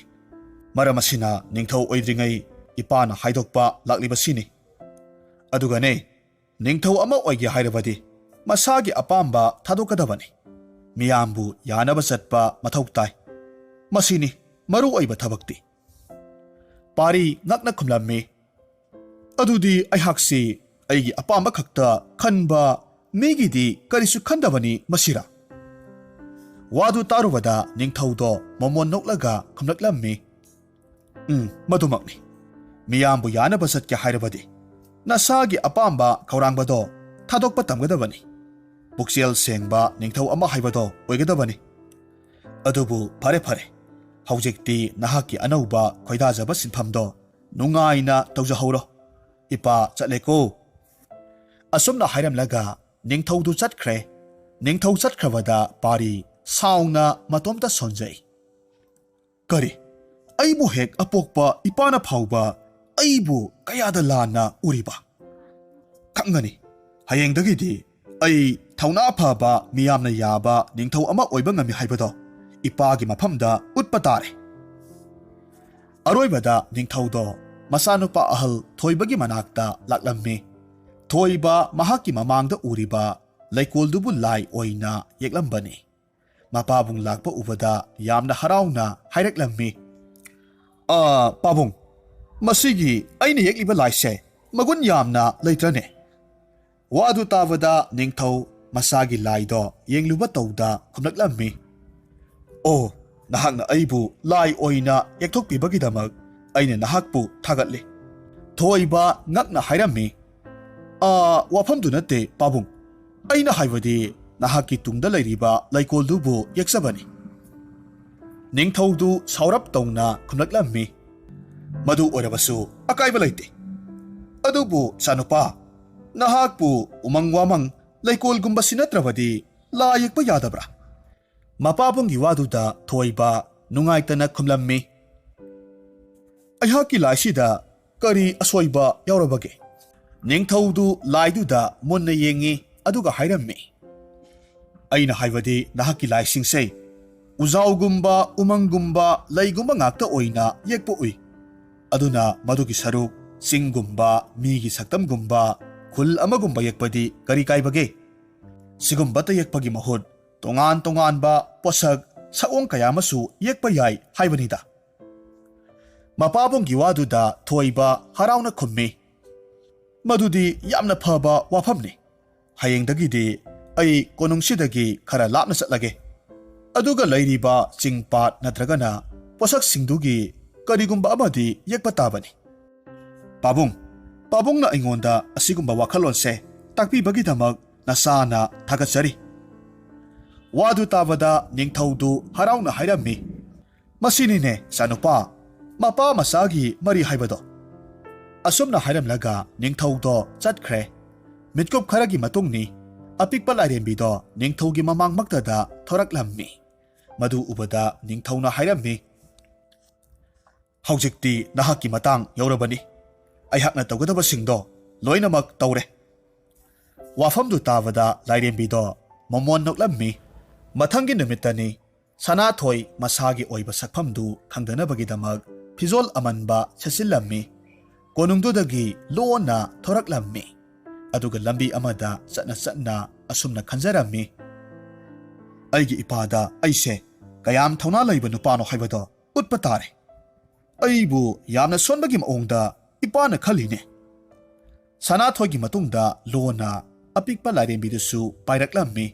ꯃꯔꯝ ꯑꯁꯤꯅ ꯅꯤꯡꯊꯧ ꯑꯣꯏꯗ꯭ꯔꯤꯉꯩ ꯏꯄꯥꯅ ꯍꯥꯏꯗꯣꯛꯄ ꯂꯥꯛꯂꯤꯕꯁꯤꯅꯤ꯫ ꯑꯗꯨꯒꯅꯦ, ꯅꯤꯡꯊꯧ ꯑꯃ ꯑꯣꯏꯒꯦ ꯍꯥꯏꯔꯕꯗꯤ ꯃꯁꯥꯒꯤ ꯑꯄꯥꯝꯕ ꯊꯥꯗꯣꯛꯀꯗꯕꯅꯤ꯫ ꯃꯤꯌꯥꯝꯕꯨ ꯌꯥꯅꯕ ꯆꯠꯄ ꯃꯊꯧ ꯇꯥꯏ꯫ ꯃꯁꯤꯅꯤ ꯃꯔꯨ ꯑꯣꯏꯕ ꯊꯕꯛꯇꯤ꯫" ꯄꯥꯔꯤ ꯉꯛꯅ ꯈꯨꯝꯂꯝꯃꯤ, "ꯑꯗꯨꯗꯤ ꯑꯩꯍꯥꯛꯁꯤ ꯑꯩꯒꯤ ꯑꯄꯥꯝꯕ ꯈꯛꯇ ꯈꯟꯕ, ꯃꯤꯒꯤꯗꯤ ꯀꯔꯤꯁꯨ ꯈꯟꯗꯕꯅꯤ ꯃꯁꯤꯔꯥ?" ꯋꯥꯗꯨ ꯇꯥꯔꯨꯕꯗ ꯅꯤꯡꯊꯧꯗꯣ ꯃꯣꯃꯣꯟ ꯅꯣꯛꯂꯒ ꯈꯨꯝꯂꯛꯂꯝꯃꯤ, "ꯎꯝ, ꯃꯗꯨꯃꯛꯅꯤ꯫ ꯃꯤꯌꯥꯝꯕꯨ ꯌꯥꯅꯕ ꯆꯠꯀꯦ ꯍꯥꯏꯔꯕꯗꯤ ꯅꯁꯥꯒꯤ ꯑꯄꯥꯝꯕ ꯈꯧꯔꯥꯡꯕꯗꯣ ꯊꯥꯗꯣꯛꯄ ꯇꯝꯒꯗꯕꯅꯤ꯫ ꯄꯨꯛꯆꯦꯜ ꯁꯦꯡꯕ ꯅꯤꯡꯊꯧ ꯑꯃ ꯍꯥꯏꯕꯗꯣ ꯑꯣꯏꯒꯗꯕꯅꯤ꯫ ꯑꯗꯨꯕꯨ ꯐꯔꯦ, ꯐꯔꯦ, ꯍꯧꯖꯤꯛꯇꯤ ꯅꯍꯥꯛꯀꯤ ꯑꯅꯧꯕ ꯈꯣꯏꯗꯥꯖꯕ ꯁꯤꯟꯐꯝꯗꯣ ꯅꯨꯡꯉꯥꯏꯅ ꯇꯧꯖꯍꯧꯔꯣ꯫ ꯏꯄꯥ ꯆꯠꯂꯦꯀꯣ꯫" ꯑꯁꯨꯝꯅ ꯍꯥꯏꯔꯝꯂꯒ ꯅꯤꯡꯊꯧꯗꯨ ꯆꯠꯈ꯭ꯔꯦ꯫ ꯅꯤꯡꯊꯧ ꯆꯠꯈ꯭ꯔꯕꯗ ꯄꯥꯔꯤ ꯁꯥꯎꯅ ꯃꯇꯣꯝꯇ ꯁꯣꯟꯖꯩ꯫ "ꯀꯔꯤ? ꯑꯩꯕꯨ ꯍꯦꯛ ꯑꯄꯣꯛꯄ ꯏꯄꯥꯅ ꯐꯥꯎꯕ ꯑꯩꯕꯨ ꯀꯌꯥꯗ ꯂꯥꯟꯅ ꯎꯔꯤꯕ? ꯈꯪꯒꯅꯤ꯫ ꯍꯌꯦꯡꯗꯒꯤꯗꯤ ꯑꯩ ꯊꯧꯅꯥ ꯐꯕ, ꯃꯤꯌꯥꯝꯅ ꯌꯥꯕ ꯅꯤꯡꯊꯧ ꯑꯃ ꯑꯣꯏꯕ ꯉꯝꯃꯤ ꯍꯥꯏꯕꯗꯣ ꯏꯄꯥꯒꯤ ꯃꯐꯝꯗ ꯎꯠꯄ ꯇꯥꯔꯦ꯫" ꯑꯔꯣꯏꯕꯗ ꯅꯤꯡꯊꯧꯗꯣ ꯃꯆꯥꯅꯨꯄꯥ ꯑꯍꯜ ꯊꯣꯏꯕꯒꯤ ꯃꯅꯥꯛꯇ ꯂꯥꯛꯂꯝꯃꯤ꯫ ꯊꯣꯏꯕ ꯃꯍꯥꯛꯀꯤ ꯃꯃꯥꯡꯗ ꯎꯔꯤꯕ ꯂꯩꯀꯣꯜꯗꯨꯕꯨ ꯂꯥꯏ ꯑꯣꯏꯅ ꯌꯦꯛꯂꯝꯕꯅꯤ꯫ ꯃꯄꯥꯕꯨꯡ ꯂꯥꯛꯄ ꯎꯕꯗ ꯌꯥꯝꯅ ꯍꯔꯥꯎꯅ ꯍꯥꯏꯔꯛꯂꯝꯃꯤ, "ꯑ, ꯄꯥꯕꯨꯡ, ꯃꯁꯤꯒꯤ ꯑꯩꯅ ꯌꯦꯛꯂꯤꯕ ꯂꯥꯏꯁꯦ ꯃꯒꯨꯟ ꯌꯥꯝꯅ ꯂꯩꯇ꯭ꯔꯅꯦ?" ꯋꯥꯗꯨ ꯇꯥꯕꯗ ꯅꯤꯡꯊꯧ ꯃꯁꯥꯒꯤ ꯂꯥꯏꯗꯣ ꯌꯦꯡꯂꯨꯕ ꯇꯧꯗ ꯈꯨꯝꯂꯛꯂꯝꯃꯤ, "ꯑꯣ, ꯅꯍꯥꯛꯅ ꯑꯩꯕꯨ ꯂꯥꯏ ꯑꯣꯏꯅ ꯌꯦꯛꯊꯣꯛꯄꯤꯕꯒꯤꯗꯃꯛ ꯑꯩꯅ ꯅꯍꯥꯛꯄꯨ ꯊꯥꯒꯠꯂꯤ꯫" ꯊꯣꯏꯕ ꯉꯛꯅ ꯍꯥꯏꯔꯝꯃꯤ, "ꯑ, ꯋꯥꯐꯝꯗꯨ ꯅꯠꯇꯦ, ꯄꯥꯕꯨꯡ꯫ ꯑꯩꯅ ꯍꯥꯏꯕꯗꯤ ꯅꯍꯥꯛꯀꯤ ꯇꯨꯡꯗ ꯂꯩꯔꯤꯕ ꯂꯩꯀꯣꯜꯗꯨꯕꯨ ꯌꯦꯛꯆꯕꯅꯤ꯫" ꯅꯤꯡꯊꯧꯗꯨ ꯁꯥꯎꯔꯞ ꯇꯧꯅ ꯈꯨꯝꯂꯛꯂꯝꯃꯤ, "ꯃꯗꯨ ꯑꯣꯏꯔꯕꯁꯨ ꯑꯀꯥꯏꯕ ꯂꯩꯇꯦ꯫ ꯑꯗꯨꯕꯨ ꯏꯆꯥꯅꯨꯄꯥ, ꯅꯍꯥꯛꯄꯨ ꯎꯃꯪ ꯋꯥꯃꯪ ꯂꯩꯀꯣꯜꯒꯨꯝꯕꯁꯤ ꯅꯠꯇ꯭ꯔꯕꯗꯤ ꯂꯥꯏ ꯌꯦꯛꯄ ꯌꯥꯗꯕ꯭ꯔꯥ?" ꯃꯄꯥꯕꯨꯡꯒꯤ ꯋꯥꯗꯨꯗ ꯊꯣꯏꯕ ꯅꯨꯡꯉꯥꯏꯇꯅ ꯈꯨꯝꯂꯝꯃꯤ, "ꯑꯩꯍꯥꯛꯀꯤ ꯂꯥꯏꯁꯤꯗ ꯀꯔꯤ ꯑꯁꯣꯏꯕ ꯌꯥꯎꯔꯕꯒꯦ?" ꯅꯤꯡꯊꯧꯗꯨ ꯂꯥꯏꯗꯨꯗ ꯃꯨꯟꯅ ꯌꯦꯡꯉꯤ, ꯑꯗꯨꯒ ꯍꯥꯏꯔꯝꯃꯤ, "ꯑꯩꯅ ꯍꯥꯏꯕꯗꯤ ꯅꯍꯥꯛꯀꯤ ꯂꯥꯏꯁꯤꯡꯁꯦ ꯎꯖꯥꯎꯒꯨꯝꯕ, ꯎꯃꯪꯒꯨꯝꯕ, ꯂꯩꯒꯨꯝꯕ ꯉꯥꯛꯇ ꯑꯣꯏꯅ ꯌꯦꯛꯄ ꯎꯏ꯫ ꯑꯗꯨꯅ ꯃꯗꯨꯒꯤ ꯁꯔꯨꯛ ꯆꯤꯡꯒꯨꯝꯕ, ꯃꯤꯒꯤ ꯁꯛꯇꯝꯒꯨꯝꯕ, ꯈꯨꯜ ꯑꯃꯒꯨꯝꯕ ꯌꯦꯛꯄꯗꯤ ꯀꯔꯤ ꯀꯥꯏꯕꯒꯦ? ꯁꯤꯒꯨꯝꯕꯇ ꯌꯦꯛꯄꯒꯤ ꯃꯍꯨꯠ ꯇꯣꯉꯥꯟ ꯇꯣꯉꯥꯟꯕ ꯄꯣꯠꯁꯛ ꯁꯛꯑꯣꯡ ꯀꯌꯥ ꯑꯃꯁꯨ ꯌꯦꯛꯄ ꯌꯥꯏ ꯍꯥꯏꯕꯅꯤꯗ꯫" ꯃꯄꯥꯕꯨꯡꯒꯤ ꯋꯥꯗꯨꯗ ꯊꯣꯏꯕ ꯍꯔꯥꯎꯅ ꯈꯨꯝꯃꯤ, "ꯃꯗꯨꯗꯤ ꯌꯥꯝꯅ ꯐꯕ ꯋꯥꯐꯝꯅꯤ꯫ ꯍꯌꯦꯡꯗꯒꯤꯗꯤ ꯑꯩ ꯀꯣꯅꯨꯡꯁꯤꯗꯒꯤ ꯈꯔ ꯂꯥꯞꯅ ꯆꯠꯂꯒꯦ꯫ ꯑꯗꯨꯒ ꯂꯩꯔꯤꯕ ꯆꯤꯡ ꯄꯥꯠ ꯅꯠꯇ꯭ꯔꯒꯅ ꯄꯣꯠꯁꯛꯁꯤꯡꯗꯨꯒꯤ ꯀꯔꯤꯒꯨꯝꯕ ꯑꯃꯗꯤ ꯌꯦꯛꯄ ꯇꯥꯕꯅꯤ꯫" "ꯄꯥꯕꯨꯡ, ꯄꯥꯕꯨꯡꯅ ꯑꯩꯉꯣꯟꯗ ꯑꯁꯤꯒꯨꯝꯕ ꯋꯥꯈꯜꯂꯣꯟꯁꯦ ꯇꯥꯛꯄꯤꯕꯒꯤꯗꯃꯛ ꯅꯁꯥꯅ ꯊꯥꯒꯠꯆꯔꯤ꯫" ꯋꯥꯗꯨ ꯇꯥꯕꯗ ꯅꯤꯡꯊꯧꯗꯨ ꯍꯔꯥꯎꯅ ꯍꯥꯏꯔꯝꯃꯤ, "ꯃꯁꯤꯅꯤꯅꯦ, ꯏꯆꯥꯅꯨꯄꯥ, ꯃꯄꯥ ꯃꯆꯥꯒꯤ ꯃꯔꯤ ꯍꯥꯏꯕꯗꯣ꯫" ꯑꯁꯨꯝꯅ ꯍꯥꯏꯔꯝꯂꯒ ꯅꯤꯡꯊꯧꯗꯣ ꯆꯠꯈ꯭ꯔꯦ꯫ ꯃꯤꯠꯀꯨꯞ ꯈꯔꯒꯤ ꯃꯇꯨꯡꯅꯤ꯫ ꯑꯄꯤꯛꯄ ꯂꯥꯏꯔꯦꯝꯕꯤꯗꯣ ꯅꯤꯡꯊꯧꯒꯤ ꯃꯃꯥꯡꯃꯛꯇꯗ ꯊꯣꯔꯛꯂꯝꯃꯤ꯫ ꯃꯗꯨ ꯎꯕꯗ ꯅꯤꯡꯊꯧꯅ ꯍꯥꯏꯔꯝꯃꯤ, "ꯍꯧꯖꯤꯛꯇꯤ ꯅꯍꯥꯛꯀꯤ ꯃꯇꯥꯡ ꯌꯧꯔꯕꯅꯤ꯫ ꯑꯩꯍꯥꯛꯅ ꯇꯧꯒꯗꯕꯁꯤꯡꯗꯣ ꯂꯣꯏꯅꯃꯛ ꯇꯧꯔꯦ꯫" ꯋꯥꯐꯝꯗꯨ ꯇꯥꯕꯗ ꯂꯥꯏꯔꯦꯝꯕꯤꯗꯣ ꯃꯃꯣꯟ ꯅꯣꯛꯂꯝꯃꯤ꯫ ꯃꯊꯪꯒꯤ ꯅꯨꯃꯤꯠꯇꯅꯤ꯫ ꯁꯅꯥꯊꯣꯏ ꯃꯁꯥꯒꯤ ꯑꯣꯏꯕ ꯁꯛꯐꯝꯗꯨ ꯈꯪꯗꯅꯕꯒꯤꯗꯃꯛ ꯐꯤꯖꯣꯜ ꯑꯃꯟꯕ ꯁꯦꯠꯆꯤꯜꯂꯝꯃꯤ꯫ ꯀꯣꯅꯨꯡꯗꯨꯗꯒꯤ ꯂꯣꯟꯅ ꯊꯣꯔꯛꯂꯝꯃꯤ꯫ ꯑꯗꯨꯒ ꯂꯝꯕꯤ ꯑꯃꯗ ꯆꯠꯅ ꯆꯠꯅ ꯑꯁꯨꯝꯅ ꯈꯟꯖꯔꯝꯃꯤ, "ꯑꯩꯒꯤ ꯏꯄꯥꯗ ꯑꯩꯁꯦ ꯀꯌꯥꯝ ꯊꯧꯅꯥ ꯂꯩꯕ ꯅꯨꯄꯥꯅꯣ ꯍꯥꯏꯕꯗꯣ ꯎꯠꯄ ꯇꯥꯔꯦ꯫ ꯑꯩꯕꯨ ꯌꯥꯝꯅ ꯁꯣꯟꯕꯒꯤ ꯃꯑꯣꯡꯗ ꯏꯄꯥꯅ ꯈꯜꯂꯤꯅꯦ꯫" ꯁꯅꯥꯊꯣꯏꯒꯤ ꯃꯇꯨꯡꯗ ꯂꯣꯟꯅ ꯑꯄꯤꯛꯄ ꯂꯥꯏꯔꯦꯝꯕꯤꯗꯨꯁꯨ ꯄꯥꯏꯔꯛꯂꯝꯃꯤ꯫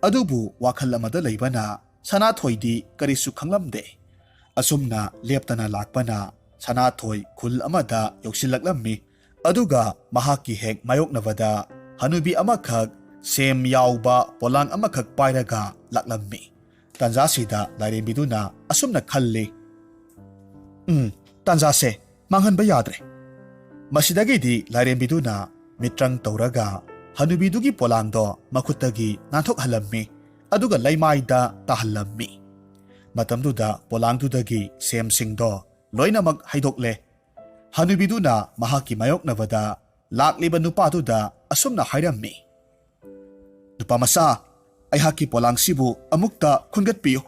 ꯑꯗꯨꯕꯨ ꯋꯥꯈꯜ ꯑꯃꯗ ꯂꯩꯕꯅ ꯁꯅꯥꯊꯣꯏꯗꯤ ꯀꯔꯤꯁꯨ ꯈꯪꯂꯝꯗꯦ꯫ ꯑꯁꯨꯝꯅ ꯂꯦꯞꯇꯅ ꯂꯥꯛꯄꯅ ꯁꯅꯥꯊꯣꯏ ꯈꯨꯜ ꯑꯃꯗ ꯌꯧꯁꯤꯜꯂꯛꯂꯝꯃꯤ꯫ ꯑꯗꯨꯒ ꯃꯍꯥꯛꯀꯤ ꯍꯦꯛ ꯃꯥꯌꯣꯛꯅꯕꯗ ꯍꯅꯨꯕꯤ ꯑꯃꯈꯛ ꯁꯦꯝ ꯌꯥꯎꯕ ꯄꯣꯂꯥꯡ ꯑꯃꯈꯛ ꯄꯥꯏꯔꯒ ꯂꯥꯛꯂꯝꯃꯤ꯫ ꯇꯥꯟꯖꯥꯁꯤꯗ ꯂꯥꯏꯔꯦꯝꯕꯤꯗꯨꯅ ꯑꯁꯨꯝꯅ ꯈꯜꯂꯤ, "ꯎꯝ, ꯇꯥꯟꯖꯥꯁꯦ ꯃꯥꯡꯍꯟꯕ ꯌꯥꯗ꯭ꯔꯦ꯫" ꯃꯁꯤꯗꯒꯤꯗꯤ ꯂꯥꯏꯔꯦꯝꯕꯤꯗꯨꯅ ꯃꯤꯇ꯭ꯔꯪ ꯇꯧꯔꯒ ꯍꯅꯨꯕꯤꯗꯨꯒꯤ ꯄꯣꯂꯥꯡꯗꯣ ꯃꯈꯨꯠꯇꯒꯤ ꯅꯥꯟꯊꯣꯛꯍꯜꯂꯝꯃꯤ, ꯑꯗꯨꯒ ꯂꯩꯃꯥꯏꯗ ꯇꯥꯍꯜꯂꯝꯃꯤ꯫ ꯃꯇꯝꯗꯨꯗ ꯄꯣꯂꯥꯡꯗꯨꯗꯒꯤ ꯁꯦꯝꯁꯤꯡꯗꯣ ꯂꯣꯏꯅꯃꯛ ꯍꯩꯗꯣꯛꯂꯦ꯫ ꯍꯅꯨꯕꯤꯗꯨꯅ ꯃꯍꯥꯛꯀꯤ ꯃꯥꯌꯣꯛꯅꯕꯗ ꯂꯥꯛꯂꯤꯕ ꯅꯨꯄꯥꯗꯨꯗ ꯑꯁꯨꯝꯅ ꯍꯥꯏꯔꯝꯃꯤ, "ꯅꯨꯄꯥ ꯃꯆꯥ, ꯑꯩꯍꯥꯛꯀꯤ ꯄꯣꯂꯥꯡꯁꯤꯕꯨ ꯑꯃꯨꯛꯇ ꯈꯨꯟꯒꯠꯄꯤꯌꯨ꯫"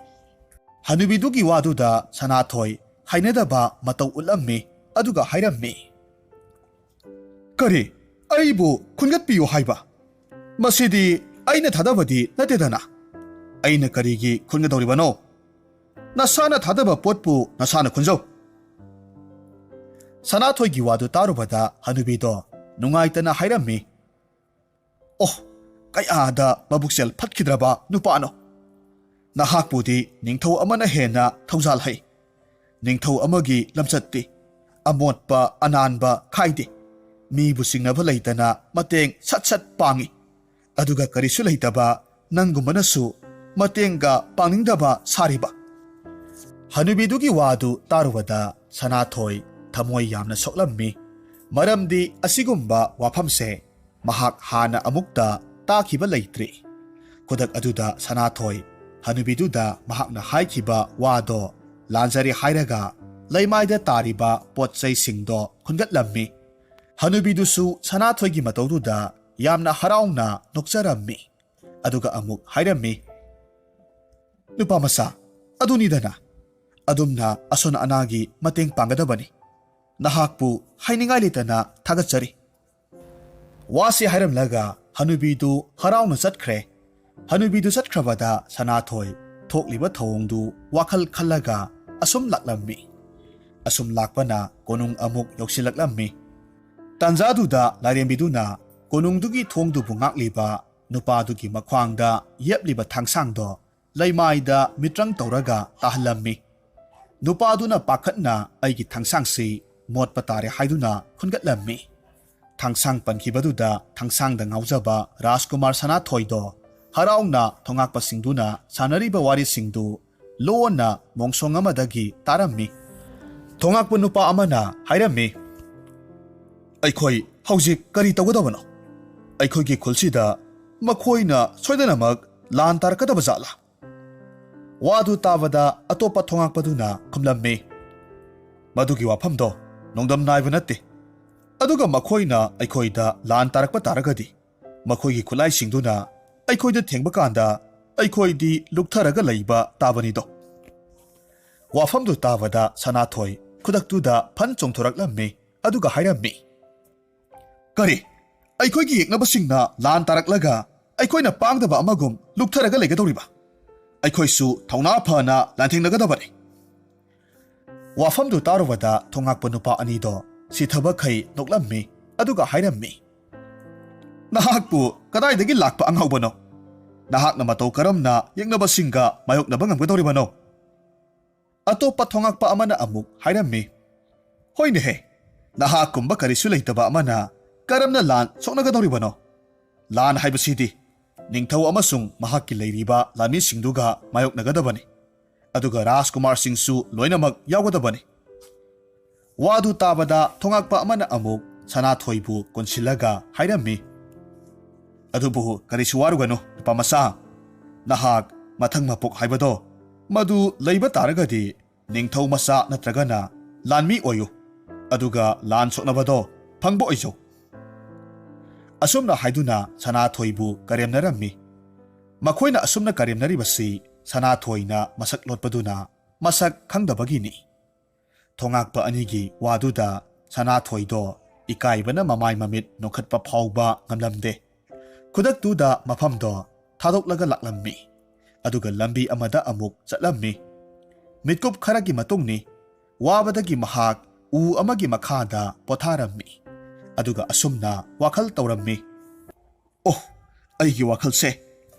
ꯍꯅꯨꯕꯤꯗꯨꯒꯤ ꯋꯥꯗꯨꯗ ꯁꯅꯥꯊꯣꯏ ꯍꯩꯅꯗꯕ ꯃꯇꯧ ꯎꯠꯂꯝꯃꯤ, ꯑꯗꯨꯒ ꯍꯥꯏꯔꯝꯃꯤ, "ꯀꯔꯤ? ꯑꯩꯕꯨ ꯈꯨꯟꯒꯠꯄꯤꯌꯨ ꯍꯥꯏꯕ? ꯃꯁꯤꯗꯤ ꯑꯩꯅ ꯊꯥꯗꯕꯗꯤ ꯅꯠꯇꯦꯗꯅ꯫ ꯑꯩꯅ ꯀꯔꯤꯒꯤ ꯈꯨꯟꯒꯗꯧꯔꯤꯕꯅꯣ? ꯅꯁꯥꯅ ꯊꯥꯗꯕ ꯄꯣꯠꯄꯨ ꯅꯁꯥꯅ ꯈꯨꯟꯖꯧ꯫" ꯁꯅꯥꯊꯣꯏꯒꯤ ꯋꯥꯗꯨ ꯇꯥꯔꯨꯕꯗ ꯍꯅꯨꯕꯤꯗꯣ ꯅꯨꯡꯉꯥꯏꯇꯅ ꯍꯥꯏꯔꯝꯃꯤ, "ꯑꯣ, ꯀꯌꯥꯗ ꯃꯕꯨꯛꯆꯦꯜ ꯐꯠꯈꯤꯗ꯭ꯔꯕ ꯅꯨꯄꯥꯅꯣ! ꯅꯍꯥꯛꯄꯨꯗꯤ ꯅꯤꯡꯊꯧ ꯑꯃꯅ ꯍꯦꯟꯅ ꯊꯧꯖꯥꯜ ꯍꯩ꯫ ꯅꯤꯡꯊꯧ ꯑꯃꯒꯤ ꯂꯝꯆꯠꯇꯤ ꯑꯃꯣꯠꯄ ꯑꯅꯥꯟꯕ ꯈꯥꯏꯗꯦ꯫ ꯃꯤꯕꯨ ꯆꯤꯡꯅꯕ ꯂꯩꯇꯅ ꯃꯇꯦꯡ ꯁꯠ ꯁꯠ ꯄꯥꯡꯏ꯫ ꯑꯗꯨꯒ ꯀꯔꯤꯁꯨ ꯂꯩꯇꯕ ꯅꯪꯒꯨꯝꯕꯅꯁꯨ ꯃꯇꯦꯡꯒ ꯄꯥꯡꯅꯤꯡꯗꯕ ꯁꯥꯔꯤꯕ?" ꯍꯅꯨꯕꯤꯗꯨꯒꯤ ꯋꯥꯗꯨ ꯇꯥꯔꯨꯕꯗ ꯁꯅꯥꯊꯣꯏ ꯊꯃꯣꯏ ꯌꯥꯝꯅ ꯁꯣꯛꯂꯝꯃꯤ꯫ ꯃꯔꯝꯗꯤ ꯑꯁꯤꯒꯨꯝꯕ ꯋꯥꯐꯝꯁꯦ ꯃꯍꯥꯛ ꯍꯥꯟꯅ ꯑꯃꯨꯛꯇ ꯇꯥꯈꯤꯕ ꯂꯩꯇ꯭ꯔꯤ꯫ ꯈꯨꯗꯛ ꯑꯗꯨꯗ ꯁꯅꯥꯊꯣꯏ ꯍꯅꯨꯕꯤꯗꯨꯗ ꯃꯍꯥꯛꯅ ꯍꯥꯏꯈꯤꯕ ꯋꯥꯗꯣ ꯂꯥꯟꯖꯔꯦ ꯍꯥꯏꯔꯒ ꯂꯩꯃꯥꯏꯗ ꯇꯥꯔꯤꯕ ꯄꯣꯠ ꯆꯩꯁꯤꯡꯗꯣ ꯈꯨꯟꯒꯠꯂꯝꯃꯤ꯫ ꯍꯅꯨꯕꯤꯗꯨꯁꯨ ꯁꯅꯥꯊꯣꯏꯒꯤ ꯃꯇꯧꯗꯨꯗ ꯌꯥꯝꯅ ꯍꯔꯥꯎꯅ ꯅꯣꯛꯆꯔꯝꯃꯤ꯫ ꯑꯗꯨꯒ ꯑꯃꯨꯛ ꯍꯥꯏꯔꯝꯃꯤ, "ꯅꯨꯄꯥ ꯃꯆꯥ, ꯑꯗꯨꯅꯤꯗꯅ, ꯑꯗꯨꯝꯅ ꯑꯁꯣꯟ ꯑꯅꯥꯒꯤ ꯃꯇꯦꯡ ꯄꯥꯡꯒꯗꯕꯅꯤ꯫ ꯅꯍꯥꯛꯄꯨ ꯍꯥꯏꯅꯤꯡꯉꯥꯏ ꯂꯩꯇꯅ ꯊꯥꯒꯠꯆꯔꯤ"꯫ ꯋꯥꯁꯤ ꯍꯥꯏꯔꯝꯂꯒ ꯍꯅꯨꯕꯤꯗꯨ ꯍꯔꯥꯎꯅ ꯆꯠꯈ꯭ꯔꯦ꯫ ꯍꯅꯨꯕꯤꯗꯨ ꯆꯠꯈ꯭ꯔꯕꯗ ꯁꯅꯥꯊꯣꯏ ꯊꯣꯛꯂꯤꯕ ꯊꯧꯑꯣꯡꯗꯨ ꯋꯥꯈꯜ ꯈꯜꯂꯒ ꯑꯁꯨꯝ ꯂꯥꯛꯂꯝꯃꯤ꯫ ꯑꯁꯨꯝ ꯂꯥꯛꯄꯅ ꯀꯣꯅꯨꯡ ꯑꯃꯨꯛ ꯌꯧꯁꯤꯜꯂꯛꯂꯝꯃꯤ꯫ ꯇꯥꯟꯖꯥꯗꯨꯗ ꯂꯥꯏꯔꯦꯝꯕꯤꯗꯨꯅ ꯀꯣꯅꯨꯡꯗꯨꯒꯤ ꯊꯣꯡꯗꯨꯕꯨ ꯉꯥꯛꯂꯤꯕ ꯅꯨꯄꯥꯗꯨꯒꯤ ꯃꯈ꯭ꯋꯥꯡꯗ ꯌꯦꯞꯂꯤꯕ ꯊꯥꯡꯁꯥꯡꯗꯣ ꯂꯩꯃꯥꯏꯗ ꯃꯤꯇ꯭ꯔꯪ ꯇꯧꯔꯒ ꯇꯥꯍꯜꯂꯝꯃꯤ꯫ ꯅꯨꯄꯥꯗꯨꯅ ꯄꯥꯈꯠꯅ ꯑꯩꯒꯤ ꯊꯥꯡꯁꯥꯡꯁꯤ ꯃꯣꯠꯄ ꯇꯥꯔꯦ ꯍꯥꯏꯗꯨꯅ ꯈꯨꯟꯒꯠꯂꯝꯃꯤ꯫ ꯊꯥꯡꯁꯥꯡ ꯄꯟꯈꯤꯕꯗꯨꯗ ꯊꯥꯡꯁꯥꯡꯗ ꯉꯥꯎꯖꯕ ꯔꯥꯖꯀꯨꯃꯥꯔ ꯁꯅꯥꯊꯣꯏꯗꯣ ꯍꯔꯥꯎꯅ ꯊꯣꯉꯥꯛꯄꯁꯤꯡꯗꯨꯅ ꯁꯥꯟꯅꯔꯤꯕ ꯋꯥꯔꯤꯁꯤꯡꯗꯨ ꯂꯣꯟꯅ ꯃꯣꯡꯁꯣꯡ ꯑꯃꯗꯒꯤ ꯇꯥꯔꯝꯃꯤ꯫ ꯊꯣꯉꯥꯛꯄ ꯅꯨꯄꯥ ꯑꯃꯅ ꯍꯥꯏꯔꯝꯃꯤ, "ꯑꯩꯈꯣꯏ ꯍꯧꯖꯤꯛ ꯀꯔꯤ ꯇꯧꯒꯗꯕꯅꯣ? ꯑꯩꯈꯣꯏꯒꯤ ꯈꯨꯜꯁꯤꯗ ꯃꯈꯣꯏꯅ ꯁꯣꯏꯗꯅꯃꯛ ꯂꯥꯟ ꯇꯥꯔꯛꯀꯗꯕ ꯖꯥꯠꯂꯥ?" ꯋꯥꯗꯨ ꯇꯥꯕꯗ ꯑꯇꯣꯞꯄ ꯊꯣꯉꯥꯛꯄꯗꯨꯅ ꯈꯨꯝꯂꯝꯃꯤ, "ꯃꯗꯨꯒꯤ ꯋꯥꯐꯝꯗꯣ ꯅꯣꯡꯗꯝ ꯅꯥꯏꯕ ꯅꯠꯇꯦ꯫ ꯑꯗꯨꯒ ꯃꯈꯣꯏꯅ ꯑꯩꯈꯣꯏꯗ ꯂꯥꯟ ꯇꯥꯔꯛꯄ ꯇꯥꯔꯒꯗꯤ, ꯃꯈꯣꯏꯒꯤ ꯈꯨꯠꯂꯥꯏꯁꯤꯡꯗꯨꯅ ꯑꯩꯈꯣꯏꯗ ꯊꯦꯡꯕ ꯀꯥꯟꯗ ꯑꯩꯈꯣꯏꯗꯤ ꯂꯨꯞꯊꯔꯒ ꯂꯩꯕ ꯇꯥꯕꯅꯤꯗꯣ"꯫ ꯋꯥꯐꯝꯗꯨ ꯇꯥꯕꯗ ꯁꯅꯥꯊꯣꯏ ꯈꯨꯗꯛꯇꯨꯗ ꯐꯟ ꯆꯣꯡꯊꯣꯔꯛꯂꯝꯃꯤ꯫ ꯑꯗꯨꯒ ꯍꯥꯏꯔꯝꯃꯤ, "ꯀꯔꯤ? ꯑꯩꯈꯣꯏꯒꯤ ꯌꯦꯛꯅꯕꯁꯤꯡꯅ ꯂꯥꯟ ꯇꯥꯔꯛꯂꯒ ꯑꯩꯈꯣꯏꯅ ꯄꯥꯡꯗꯕ ꯑꯃꯒꯨꯝ ꯂꯨꯞꯊꯔꯒ ꯂꯩꯒꯗꯧꯔꯤꯕ? ꯑꯩꯈꯣꯏꯁꯨ ꯊꯧꯅꯥ ꯐꯅ ꯂꯥꯟꯊꯦꯡꯅꯒꯗꯕꯅꯤ"꯫ ꯋꯥꯐꯝꯗꯨ ꯇꯥꯔꯨꯕꯗ ꯊꯣꯉꯥꯛꯄ ꯅꯨꯄꯥ ꯑꯅꯤꯗꯣ ꯁꯤꯊꯕꯈꯩ ꯅꯣꯛꯂꯝꯃꯤ꯫ ꯑꯗꯨꯒ ꯍꯥꯏꯔꯝꯃꯤ, "ꯅꯍꯥꯛꯄꯨ ꯀꯗꯥꯏꯗꯒꯤ ꯂꯥꯛꯄ ꯑꯉꯥꯎꯕꯅꯣ? ꯅꯍꯥꯛꯅ ꯃꯇꯧ ꯀꯔꯝꯅ ꯌꯦꯛꯅꯕꯁꯤꯡꯒ ꯃꯥꯌꯣꯛꯅꯕ ꯉꯝꯒꯗꯧꯔꯤꯕꯅꯣ?" ꯑꯇꯣꯞꯄ ꯊꯣꯉꯥꯛꯄ ꯑꯃꯅ ꯑꯃꯨꯛ ꯍꯥꯏꯔꯝꯃꯤ, "ꯍꯣꯏꯅꯦꯍꯦ, ꯅꯍꯥꯛꯀꯨꯝꯕ ꯀꯔꯤꯁꯨ ꯂꯩꯇꯕ ꯑꯃꯅ ꯀꯔꯝꯅ ꯂꯥꯟ ꯁꯣꯛꯅꯒꯗꯧꯔꯤꯕꯅꯣ? ꯂꯥꯟ ꯍꯥꯏꯕꯁꯤꯗꯤ ꯅꯤꯡꯊꯧ ꯑꯃꯁꯨꯡ ꯃꯍꯥꯛꯀꯤ ꯂꯩꯔꯤꯕ ꯂꯥꯟꯃꯤꯁꯤꯡꯗꯨꯒ ꯃꯥꯌꯣꯛꯅꯒꯗꯕꯅꯤ꯫ ꯑꯗꯨꯒ ꯔꯥꯖꯀꯨꯃꯥꯔꯁꯤꯡꯁꯨ ꯂꯣꯏꯅꯃꯛ ꯌꯥꯎꯒꯗꯕꯅꯤ꯫ ꯋꯥꯗꯨ ꯇꯥꯕꯗ ꯊꯣꯉꯥꯛꯄ ꯑꯃꯅ ꯑꯃꯨꯛ ꯁꯅꯥꯊꯣꯏꯕꯨ ꯀꯣꯟꯁꯤꯜꯂꯒ ꯍꯥꯏꯔꯝꯃꯤ, "ꯑꯗꯨꯕꯨ ꯀꯔꯤꯁꯨ ꯋꯥꯔꯨꯒꯅꯨ ꯅꯨꯄꯥ ꯃꯆꯥ, ꯅꯍꯥꯛ ꯃꯊꯪ ꯃꯄꯣꯛ ꯍꯥꯏꯕꯗꯣ ꯃꯗꯨ ꯂꯩꯕ ꯇꯥꯔꯒꯗꯤ ꯅꯤꯡꯊꯧ ꯃꯆꯥ ꯅꯠꯇ꯭ꯔꯒꯅ ꯂꯥꯟꯃꯤ ꯑꯣꯏꯌꯨ, ꯑꯗꯨꯒ ꯂꯥꯟ ꯁꯣꯛꯅꯕꯗꯣ ꯐꯪꯕ ꯑꯣꯏꯖꯧ"꯫ ꯑꯁꯨꯝꯅ ꯍꯥꯏꯗꯨꯅ ꯁꯅꯥꯊꯣꯏꯕꯨ ꯀꯔꯦꯝꯅꯔꯝꯃꯤ꯫ ꯃꯈꯣꯏꯅ ꯑꯁꯨꯝꯅ ꯀꯔꯦꯝꯅꯔꯤꯕꯁꯤ ꯁꯅꯥꯊꯣꯏꯅ ꯃꯁꯛ ꯂꯣꯠꯄꯗꯨꯅ ꯃꯁꯛ ꯈꯪꯗꯕꯒꯤꯅꯤ꯫ ꯊꯣꯉꯥꯛꯄ ꯑꯅꯤꯒꯤ ꯋꯥꯗꯨꯗ ꯁꯅꯥꯊꯣꯏꯗꯣ ꯏꯀꯥꯏꯕꯅ ꯃꯃꯥꯏ ꯃꯃꯤꯠ ꯅꯣꯛꯈꯠꯄ ꯐꯥꯎꯕ ꯉꯝꯂꯝꯗꯦ꯫ ꯈꯨꯗꯛꯇꯨꯗ ꯃꯐꯝꯗꯣ ꯊꯥꯗꯣꯛꯂꯒ ꯂꯥꯛꯂꯝꯃꯤ꯫ ꯑꯗꯨꯒ ꯂꯝꯕꯤ ꯑꯃꯗ ꯑꯃꯨꯛ ꯆꯠꯂꯝꯃꯤ꯫ ꯃꯤꯠꯀꯨꯞ ꯈꯔꯒꯤ ꯃꯇꯨꯡꯅꯤ꯫ ꯋꯥꯕꯗꯒꯤ ꯃꯍꯥꯛ ꯎ ꯑꯃꯒꯤ ꯃꯈꯥꯗ ꯄꯣꯊꯥꯔꯝꯃꯤ꯫ ꯑꯗꯨꯒ ꯑꯁꯨꯝꯅ ꯋꯥꯈꯜ ꯇꯧꯔꯝꯃꯤ, "ꯑꯣ, ꯑꯩꯒꯤ ꯋꯥꯈꯜꯁꯦ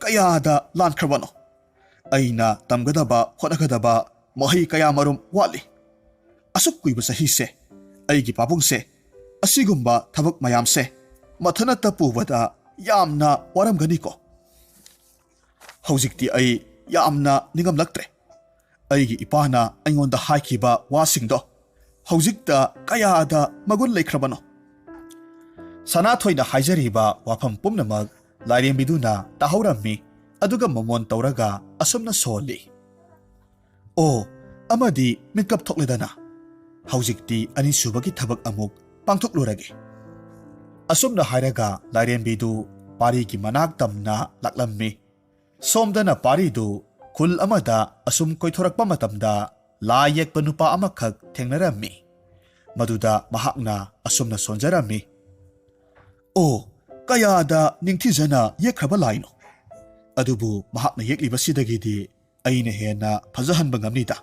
ꯀꯌꯥꯗ ꯂꯥꯟꯈ꯭ꯔꯕꯅꯣ! ꯑꯩꯅ ꯇꯝꯒꯗꯕ, ꯍꯣꯠꯅꯒꯗꯕ ꯃꯍꯩ ꯀꯌꯥ ꯃꯔꯨꯝ ꯋꯥꯠꯂꯤ꯫ ꯑꯁꯨꯛ ꯀꯨꯏꯕ ꯆꯍꯤꯁꯦ ꯑꯩꯒꯤ ꯄꯥꯕꯨꯡꯁꯦ ꯑꯁꯤꯒꯨꯝꯕ ꯊꯕꯛ ꯃꯌꯥꯝꯁꯦ ꯃꯊꯟꯇ ꯄꯨꯕꯗ ꯌꯥꯝꯅ ꯋꯥꯔꯝꯒꯅꯤꯀꯣ꯫ ꯍꯧꯖꯤꯛꯇꯤ ꯑꯩ ꯌꯥꯝꯅ ꯅꯤꯡꯉꯝꯂꯛꯇ꯭ꯔꯦ꯫ ꯑꯩꯒꯤ ꯏꯄꯥꯅ ꯑꯩꯉꯣꯟꯗ ꯍꯥꯏꯈꯤꯕ ꯋꯥꯁꯤꯡꯗꯣ ꯍꯧꯖꯤꯛꯇ ꯀꯌꯥꯗ ꯃꯒꯨꯟ ꯂꯩꯈ꯭ꯔꯕꯅꯣ!" ꯁꯅꯥꯊꯣꯏꯅ ꯍꯥꯏꯖꯔꯤꯕ ꯋꯥꯐꯝ ꯄꯨꯝꯅꯃꯛ ꯂꯥꯏꯔꯦꯝꯕꯤꯗꯨꯅ ꯇꯥꯍꯧꯔꯝꯃꯤ꯫ ꯑꯗꯨꯒ ꯃꯃꯣꯟ ꯇꯧꯔꯒ ꯑꯁꯨꯝꯅ ꯁꯣꯜꯂꯤ, "ꯑꯣ, ꯑꯃꯗꯤ ꯃꯤꯠꯀꯞ ꯊꯣꯛꯂꯦꯗꯅ꯫ ꯍꯧꯖꯤꯛꯇꯤ ꯑꯅꯤꯁꯨꯕꯒꯤ ꯊꯕꯛ ꯑꯃꯨꯛ ꯄꯥꯡꯊꯣꯛꯂꯨꯔꯒꯦ"꯫ ꯑꯁꯨꯝꯅ ꯍꯥꯏꯔꯒ ꯂꯥꯏꯔꯦꯝꯕꯤꯗꯨ ꯄꯥꯔꯤꯒꯤ ꯃꯅꯥꯛ ꯇꯝꯅ ꯂꯥꯛꯂꯝꯃꯤ꯫ ꯁꯣꯝꯗꯅ ꯄꯥꯔꯤꯗꯨ ꯈꯨꯜ ꯑꯃꯗ ꯑꯁꯨꯝ ꯀꯣꯏꯊꯣꯔꯛꯄ ꯃꯇꯝꯗ ꯂꯥꯏ ꯌꯦꯛꯄ ꯅꯨꯄꯥ ꯑꯃꯈꯛ ꯊꯦꯡꯅꯔꯝꯃꯤ꯫ ꯃꯗꯨꯗ ꯃꯍꯥꯛꯅ ꯑꯁꯨꯝꯅ ꯁꯣꯟꯖꯔꯝꯃꯤ, "ꯑꯣ, ꯀꯌꯥꯗ ꯅꯤꯡꯊꯤꯖꯅ ꯌꯦꯛꯈ꯭ꯔꯕ ꯂꯥꯏꯅꯣ! ꯑꯗꯨꯕꯨ ꯃꯍꯥꯛꯅ ꯌꯦꯛꯂꯤꯕꯁꯤꯗꯒꯤꯗꯤ ꯑꯩꯅ ꯍꯦꯟꯅ ꯐꯖꯍꯟꯕ ꯉꯝꯅꯤꯗ"꯫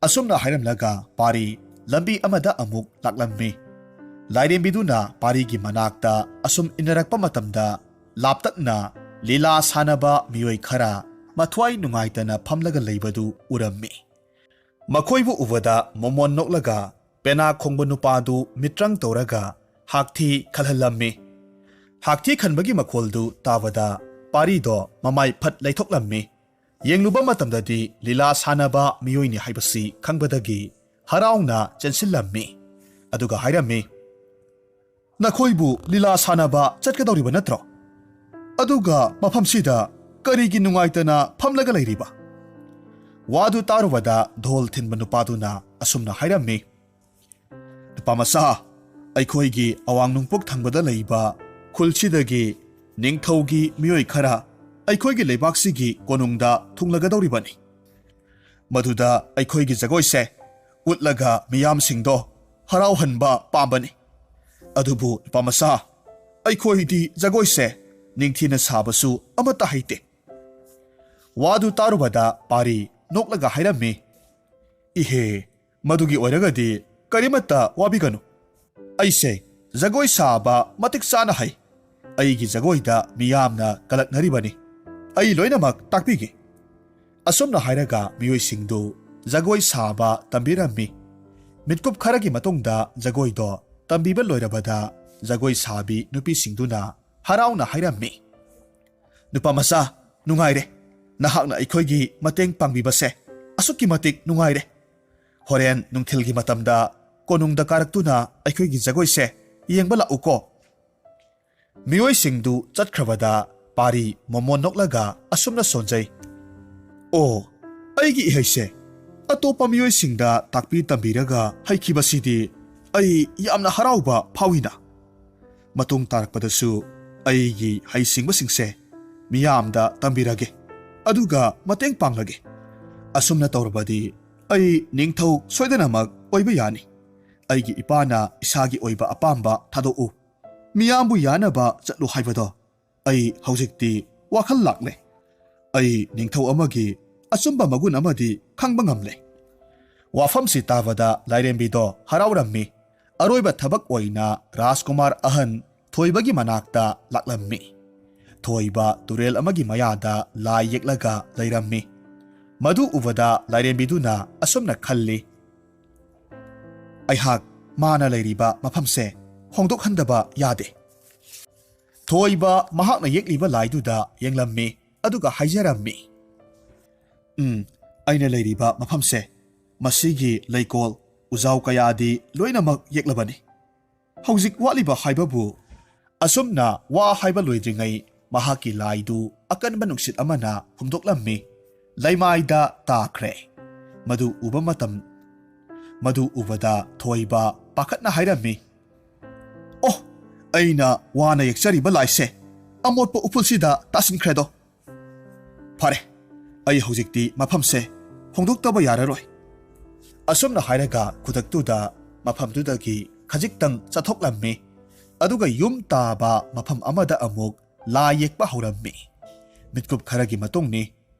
ꯑꯁꯨꯝꯅ ꯍꯥꯏꯔꯝꯂꯒ ꯄꯥꯔꯤ ꯂꯝꯕꯤ ꯑꯃꯗ ꯑꯃꯨꯛ ꯂꯥꯛꯂꯝꯃꯤ꯫ ꯂꯥꯏꯔꯦꯝꯕꯤꯗꯨꯅ ꯄꯥꯔꯤꯒꯤ ꯃꯅꯥꯛꯇ ꯑꯁꯨꯝ ꯏꯟꯅꯔꯛꯄ ꯃꯇꯝꯗ ꯂꯥꯞꯇꯛꯅ ꯂꯤꯂꯥ ꯁꯥꯟꯅꯕ ꯃꯤꯑꯣꯏ ꯈꯔ ꯃꯊ꯭ꯋꯥꯏ ꯅꯨꯡꯉꯥꯏꯇꯅ ꯐꯝꯂꯒ ꯂꯩꯕꯗꯨ ꯎꯔꯝꯃꯤ꯫ ꯃꯈꯣꯏꯕꯨ ꯎꯕꯗ ꯃꯣꯃꯣꯟ ꯅꯣꯛꯂꯒ ꯄꯦꯅꯥ ꯈꯣꯡꯕ ꯅꯨꯄꯥꯗꯨ ꯃꯤꯇ꯭ꯔꯪ ꯇꯧꯔꯒ ꯍꯥꯛꯊꯤ ꯈꯜꯍꯜꯂꯝꯃꯤ꯫ ꯍꯥꯛꯊꯤ ꯈꯟꯕꯒꯤ ꯃꯈꯣꯜꯗꯨ ꯇꯥꯕꯗ ꯄꯥꯔꯤꯗꯣ ꯃꯃꯥꯏ ꯐꯠ ꯂꯩꯊꯣꯛꯂꯝꯃꯤ꯫ ꯌꯦꯡꯂꯨꯕ ꯃꯇꯝꯗꯗꯤ ꯂꯤꯂꯥ ꯁꯥꯟꯅꯕ ꯃꯤꯑꯣꯏꯅꯤ ꯍꯥꯏꯕꯁꯤ ꯈꯪꯕꯗꯒꯤ ꯍꯔꯥꯎꯅ ꯆꯦꯟꯁꯤꯜꯂꯝꯃꯤ꯫ ꯑꯗꯨꯒ ꯍꯥꯏꯔꯝꯃꯤ, "ꯅꯈꯣꯏꯕꯨ ꯂꯤꯂꯥ ꯁꯥꯟꯅꯕ ꯆꯠꯀꯗꯧꯔꯤꯕ ꯅꯠꯇ꯭ꯔꯣ? ꯑꯗꯨꯒ ꯃꯐꯝꯁꯤꯗ ꯀꯔꯤꯒꯤ ꯅꯨꯡꯉꯥꯏꯇꯅ ꯐꯝꯂꯒ ꯂꯩꯔꯤꯕ?" ꯋꯥꯗꯨ ꯇꯥꯔꯨꯕꯗ ꯙꯣꯜ ꯊꯤꯟꯕ ꯅꯨꯄꯥꯗꯨꯅ ꯑꯁꯨꯝꯅ ꯍꯥꯏꯔꯝꯃꯤ, "ꯅꯨꯄꯥ ꯃꯆꯥ, ꯑꯩꯈꯣꯏꯒꯤ ꯑꯋꯥꯡ ꯅꯣꯡꯄꯣꯛ ꯊꯪꯕꯗ ꯂꯩꯕ ꯈꯨꯜꯁꯤꯗꯒꯤ ꯅꯤꯡꯊꯧꯒꯤ ꯃꯤꯑꯣꯏ ꯈꯔ ꯑꯩꯈꯣꯏꯒꯤ ꯂꯩꯕꯥꯛꯁꯤꯒꯤ ꯀꯣꯅꯨꯡꯗ ꯊꯨꯡꯂꯒꯗꯧꯔꯤꯕꯅꯤ꯫ ꯃꯗꯨꯗ ꯑꯩꯈꯣꯏꯒꯤ ꯖꯒꯣꯏꯁꯦ ꯎꯠꯂꯒ ꯃꯤꯌꯥꯝꯁꯤꯡꯗꯣ ꯍꯔꯥꯎꯍꯟꯕ ꯄꯥꯝꯕꯅꯤ꯫ ꯑꯗꯨꯕꯨ ꯅꯨꯄꯥ ꯃꯆꯥ, ꯑꯩꯈꯣꯏꯗꯤ ꯖꯒꯣꯏꯁꯦ ꯅꯤꯡꯊꯤꯅ ꯁꯥꯕꯁꯨ ꯑꯃꯠꯇ ꯍꯩꯇꯦ꯫" ꯋꯥꯗꯨ ꯇꯥꯔꯨꯕꯗ ꯄꯥꯔꯤ ꯅꯣꯛꯂꯒ ꯍꯥꯏꯔꯝꯃꯤ, "ꯏꯍꯦ, ꯃꯗꯨꯒꯤ ꯑꯣꯏꯔꯒꯗꯤ ꯀꯔꯤꯃꯠꯇ ꯋꯥꯕꯤꯒꯅꯨ꯫ ꯑꯩꯁꯦ ꯖꯒꯣꯏ ꯁꯥꯕ ꯃꯇꯤꯛ ꯆꯥꯅ ꯍꯩ꯫ ꯑꯩꯒꯤ ꯖꯒꯣꯏꯗ ꯃꯤꯌꯥꯝꯅ ꯀꯂꯛꯅꯔꯤꯕꯅꯤ꯫ ꯑꯩ ꯂꯣꯏꯅꯃꯛ ꯇꯥꯛꯄꯤꯒꯦ꯫" ꯑꯁꯨꯝꯅ ꯍꯥꯏꯔꯒ ꯃꯤꯑꯣꯏꯁꯤꯡꯗꯨ ꯖꯒꯣꯏ ꯁꯥꯕ ꯇꯝꯕꯤꯔꯝꯃꯤ꯫ ꯃꯤꯠꯀꯨꯞ ꯈꯔꯒꯤ ꯃꯇꯨꯡꯗ ꯖꯒꯣꯏꯗꯣ ꯇꯝꯕꯤꯕ ꯂꯣꯏꯔꯕꯗ ꯖꯒꯣꯏ ꯁꯥꯕꯤ ꯅꯨꯄꯤꯁꯤꯡꯗꯨꯅ ꯍꯔꯥꯎꯅ ꯍꯥꯏꯔꯝꯃꯤ, "ꯅꯨꯄꯥ ꯃꯆꯥ, ꯅꯨꯡꯉꯥꯏꯔꯦ꯫ ꯅꯍꯥꯛꯅ ꯑꯩꯈꯣꯏꯒꯤ ꯃꯇꯦꯡ ꯄꯥꯡꯕꯤꯕꯁꯦ ꯑꯁꯨꯛꯀꯤ ꯃꯇꯤꯛ ꯅꯨꯡꯉꯥꯏꯔꯦ꯫ ꯍꯣꯔꯦꯟ ꯅꯨꯡꯊꯤꯜꯒꯤ ꯃꯇꯝꯗ ꯀꯣꯅꯨꯡꯗ ꯀꯥꯔꯛꯇꯨꯅ ꯑꯩꯈꯣꯏꯒꯤ ꯖꯒꯣꯏꯁꯦ ꯌꯦꯡꯕ ꯂꯥꯛꯎꯀꯣ꯫" ꯃꯤꯑꯣꯏꯁꯤꯡꯗꯨ ꯆꯠꯈ꯭ꯔꯕꯗ ꯄꯥꯔꯤ ꯃꯣꯃꯣꯟ ꯅꯣꯛꯂꯒ ꯑꯁꯨꯝꯅ ꯁꯣꯟꯖꯩ, "ꯑꯣ, ꯑꯩꯒꯤ ꯏꯍꯩꯁꯦ ꯑꯇꯣꯞꯄ ꯃꯤꯑꯣꯏꯁꯤꯡꯗ ꯇꯥꯛꯄꯤ ꯇꯝꯕꯤꯔꯒ ꯍꯩꯈꯤꯕꯁꯤꯗꯤ ꯑꯩ ꯌꯥꯝꯅ ꯍꯔꯥꯎꯕ ꯐꯥꯎꯏꯅ꯫ ꯃꯇꯨꯡ ꯇꯥꯔꯛꯄꯗꯁꯨ ꯑꯩꯒꯤ ꯍꯩꯁꯤꯡꯕꯁꯤꯡꯁꯦ ꯃꯤꯌꯥꯝꯗ ꯇꯝꯕꯤꯔꯒꯦ, ꯑꯗꯨꯒ ꯃꯇꯦꯡ ꯄꯥꯡꯂꯒꯦ꯫ ꯑꯁꯨꯝꯅ ꯇꯧꯔꯕꯗꯤ ꯑꯩ ꯅꯤꯡꯊꯧ ꯁꯣꯏꯗꯅꯃꯛ ꯑꯣꯏꯕ ꯌꯥꯅꯤ꯫ ꯑꯩꯒꯤ ꯏꯄꯥꯅ ꯏꯁꯥꯒꯤ ꯑꯣꯏꯕ ꯑꯄꯥꯝꯕ ꯊꯥꯗꯣꯛꯎ, ꯃꯤꯌꯥꯝꯕꯨ ꯌꯥꯅꯕ ꯆꯠꯂꯨ ꯍꯥꯏꯕꯗꯣ ꯑꯩ ꯍꯧꯖꯤꯛꯇꯤ ꯋꯥꯈꯜ ꯂꯥꯛꯂꯦ꯫ ꯑꯩ ꯅꯤꯡꯊꯧ ꯑꯃꯒꯤ ꯑꯆꯨꯝꯕ ꯃꯒꯨꯟ ꯑꯃꯗꯤ ꯈꯪꯕ ꯉꯝꯂꯦ꯫" ꯋꯥꯐꯝꯁꯤ ꯇꯥꯕꯗ ꯂꯥꯏꯔꯦꯝꯕꯤꯗꯣ ꯍꯔꯥꯎꯔꯝꯃꯤ꯫ ꯑꯔꯣꯏꯕ ꯊꯕꯛ ꯑꯣꯏꯅ ꯔꯥꯖꯀꯨꯃꯥꯔ ꯑꯍꯟ ꯊꯣꯏꯕꯒꯤ ꯃꯅꯥꯛꯇ ꯂꯥꯛꯂꯝꯃꯤ꯫ ꯊꯣꯏꯕ ꯇꯨꯔꯦꯜ ꯑꯃꯒꯤ ꯃꯌꯥꯗ ꯂꯥꯏ ꯌꯦꯛꯂꯒ ꯂꯩꯔꯝꯃꯤ꯫ ꯃꯗꯨ ꯎꯕꯗ ꯂꯥꯏꯔꯦꯝꯕꯤꯗꯨꯅ ꯑꯁꯨꯝꯅ ꯈꯜꯂꯤ, "ꯑꯩꯍꯥꯛ ꯃꯥꯅ ꯂꯩꯔꯤꯕ ꯃꯐꯝꯁꯦ ꯍꯣꯡꯗꯣꯛꯍꯟꯗꯕ ꯌꯥꯗꯦ꯫" ꯊꯣꯏꯕ ꯃꯍꯥꯛꯅ ꯌꯦꯛꯂꯤꯕ ꯂꯥꯏꯗꯨꯗ ꯌꯦꯡꯂꯝꯃꯤ, ꯑꯗꯨꯒ ꯍꯥꯏꯖꯔꯝꯃꯤ, ꯎꯝ, ꯑꯩꯅ ꯂꯩꯔꯤꯕ ꯃꯐꯝꯁꯦ, ꯃꯁꯤꯒꯤ ꯂꯩꯀꯣꯜ, ꯎꯖꯥꯎ ꯀꯌꯥꯗꯤ ꯂꯣꯏꯅꯃꯛ ꯌꯦꯛꯂꯕꯅꯤ꯫ ꯍꯧꯖꯤꯛ ꯋꯥꯠꯂꯤꯕ ꯍꯥꯏꯕꯕꯨ, ꯑꯁꯨꯝꯅ ꯋꯥ ꯍꯥꯏꯕ ꯂꯣꯏꯗ꯭ꯔꯤꯉꯩ ꯃꯍꯥꯛꯀꯤ ꯂꯥꯏꯗꯨ ꯑꯀꯟꯕ ꯅꯨꯡꯁꯤꯠ ꯑꯃꯅ ꯍꯨꯝꯗꯣꯛꯂꯝꯃꯤ꯫ ꯂꯩꯃꯥꯏꯗ ꯇꯥꯈ꯭ꯔꯦ꯫ ꯃꯗꯨ ꯎꯕ ꯃꯇꯝ, ꯃꯗꯨ ꯎꯕꯗ ꯊꯣꯏꯕ ꯄꯥꯈꯠꯅ ꯍꯥꯏꯔꯝꯃꯤ, "ꯑꯣ, ꯑꯩꯅ ꯋꯥꯅ ꯌꯦꯛꯆꯔꯤꯕ ꯂꯥꯏꯁꯦ ꯑꯃꯣꯠꯄ ꯎꯐꯨꯜꯁꯤꯗ ꯇꯥꯁꯤꯟꯈ꯭ꯔꯦꯗꯣ꯫ ꯐꯔꯦ, ꯑꯩ ꯍꯧꯖꯤꯛꯇꯤ ꯃꯐꯝꯁꯦ ꯍꯣꯡꯗꯣꯛꯇꯕ ꯌꯥꯔꯔꯣꯏ"꯫ ꯑꯁꯨꯝꯅ ꯍꯥꯏꯔꯒ ꯈꯨꯗꯛꯇꯨꯗ ꯃꯐꯝꯗꯨꯗꯒꯤ ꯈꯖꯤꯛꯇꯪ ꯆꯠꯊꯣꯛꯂꯝꯃꯤ꯫ ꯑꯗꯨꯒ ꯌꯨꯝ ꯇꯥꯕ ꯃꯐꯝ ꯑꯃꯗ ꯑꯃꯨꯛ ꯂꯥꯏ ꯌꯦꯛꯄ ꯍꯧꯔꯝꯃꯤ꯫ ꯃꯤꯠꯀꯨꯞ ꯈꯔꯒꯤ ꯃꯇꯨꯡꯅꯤ꯫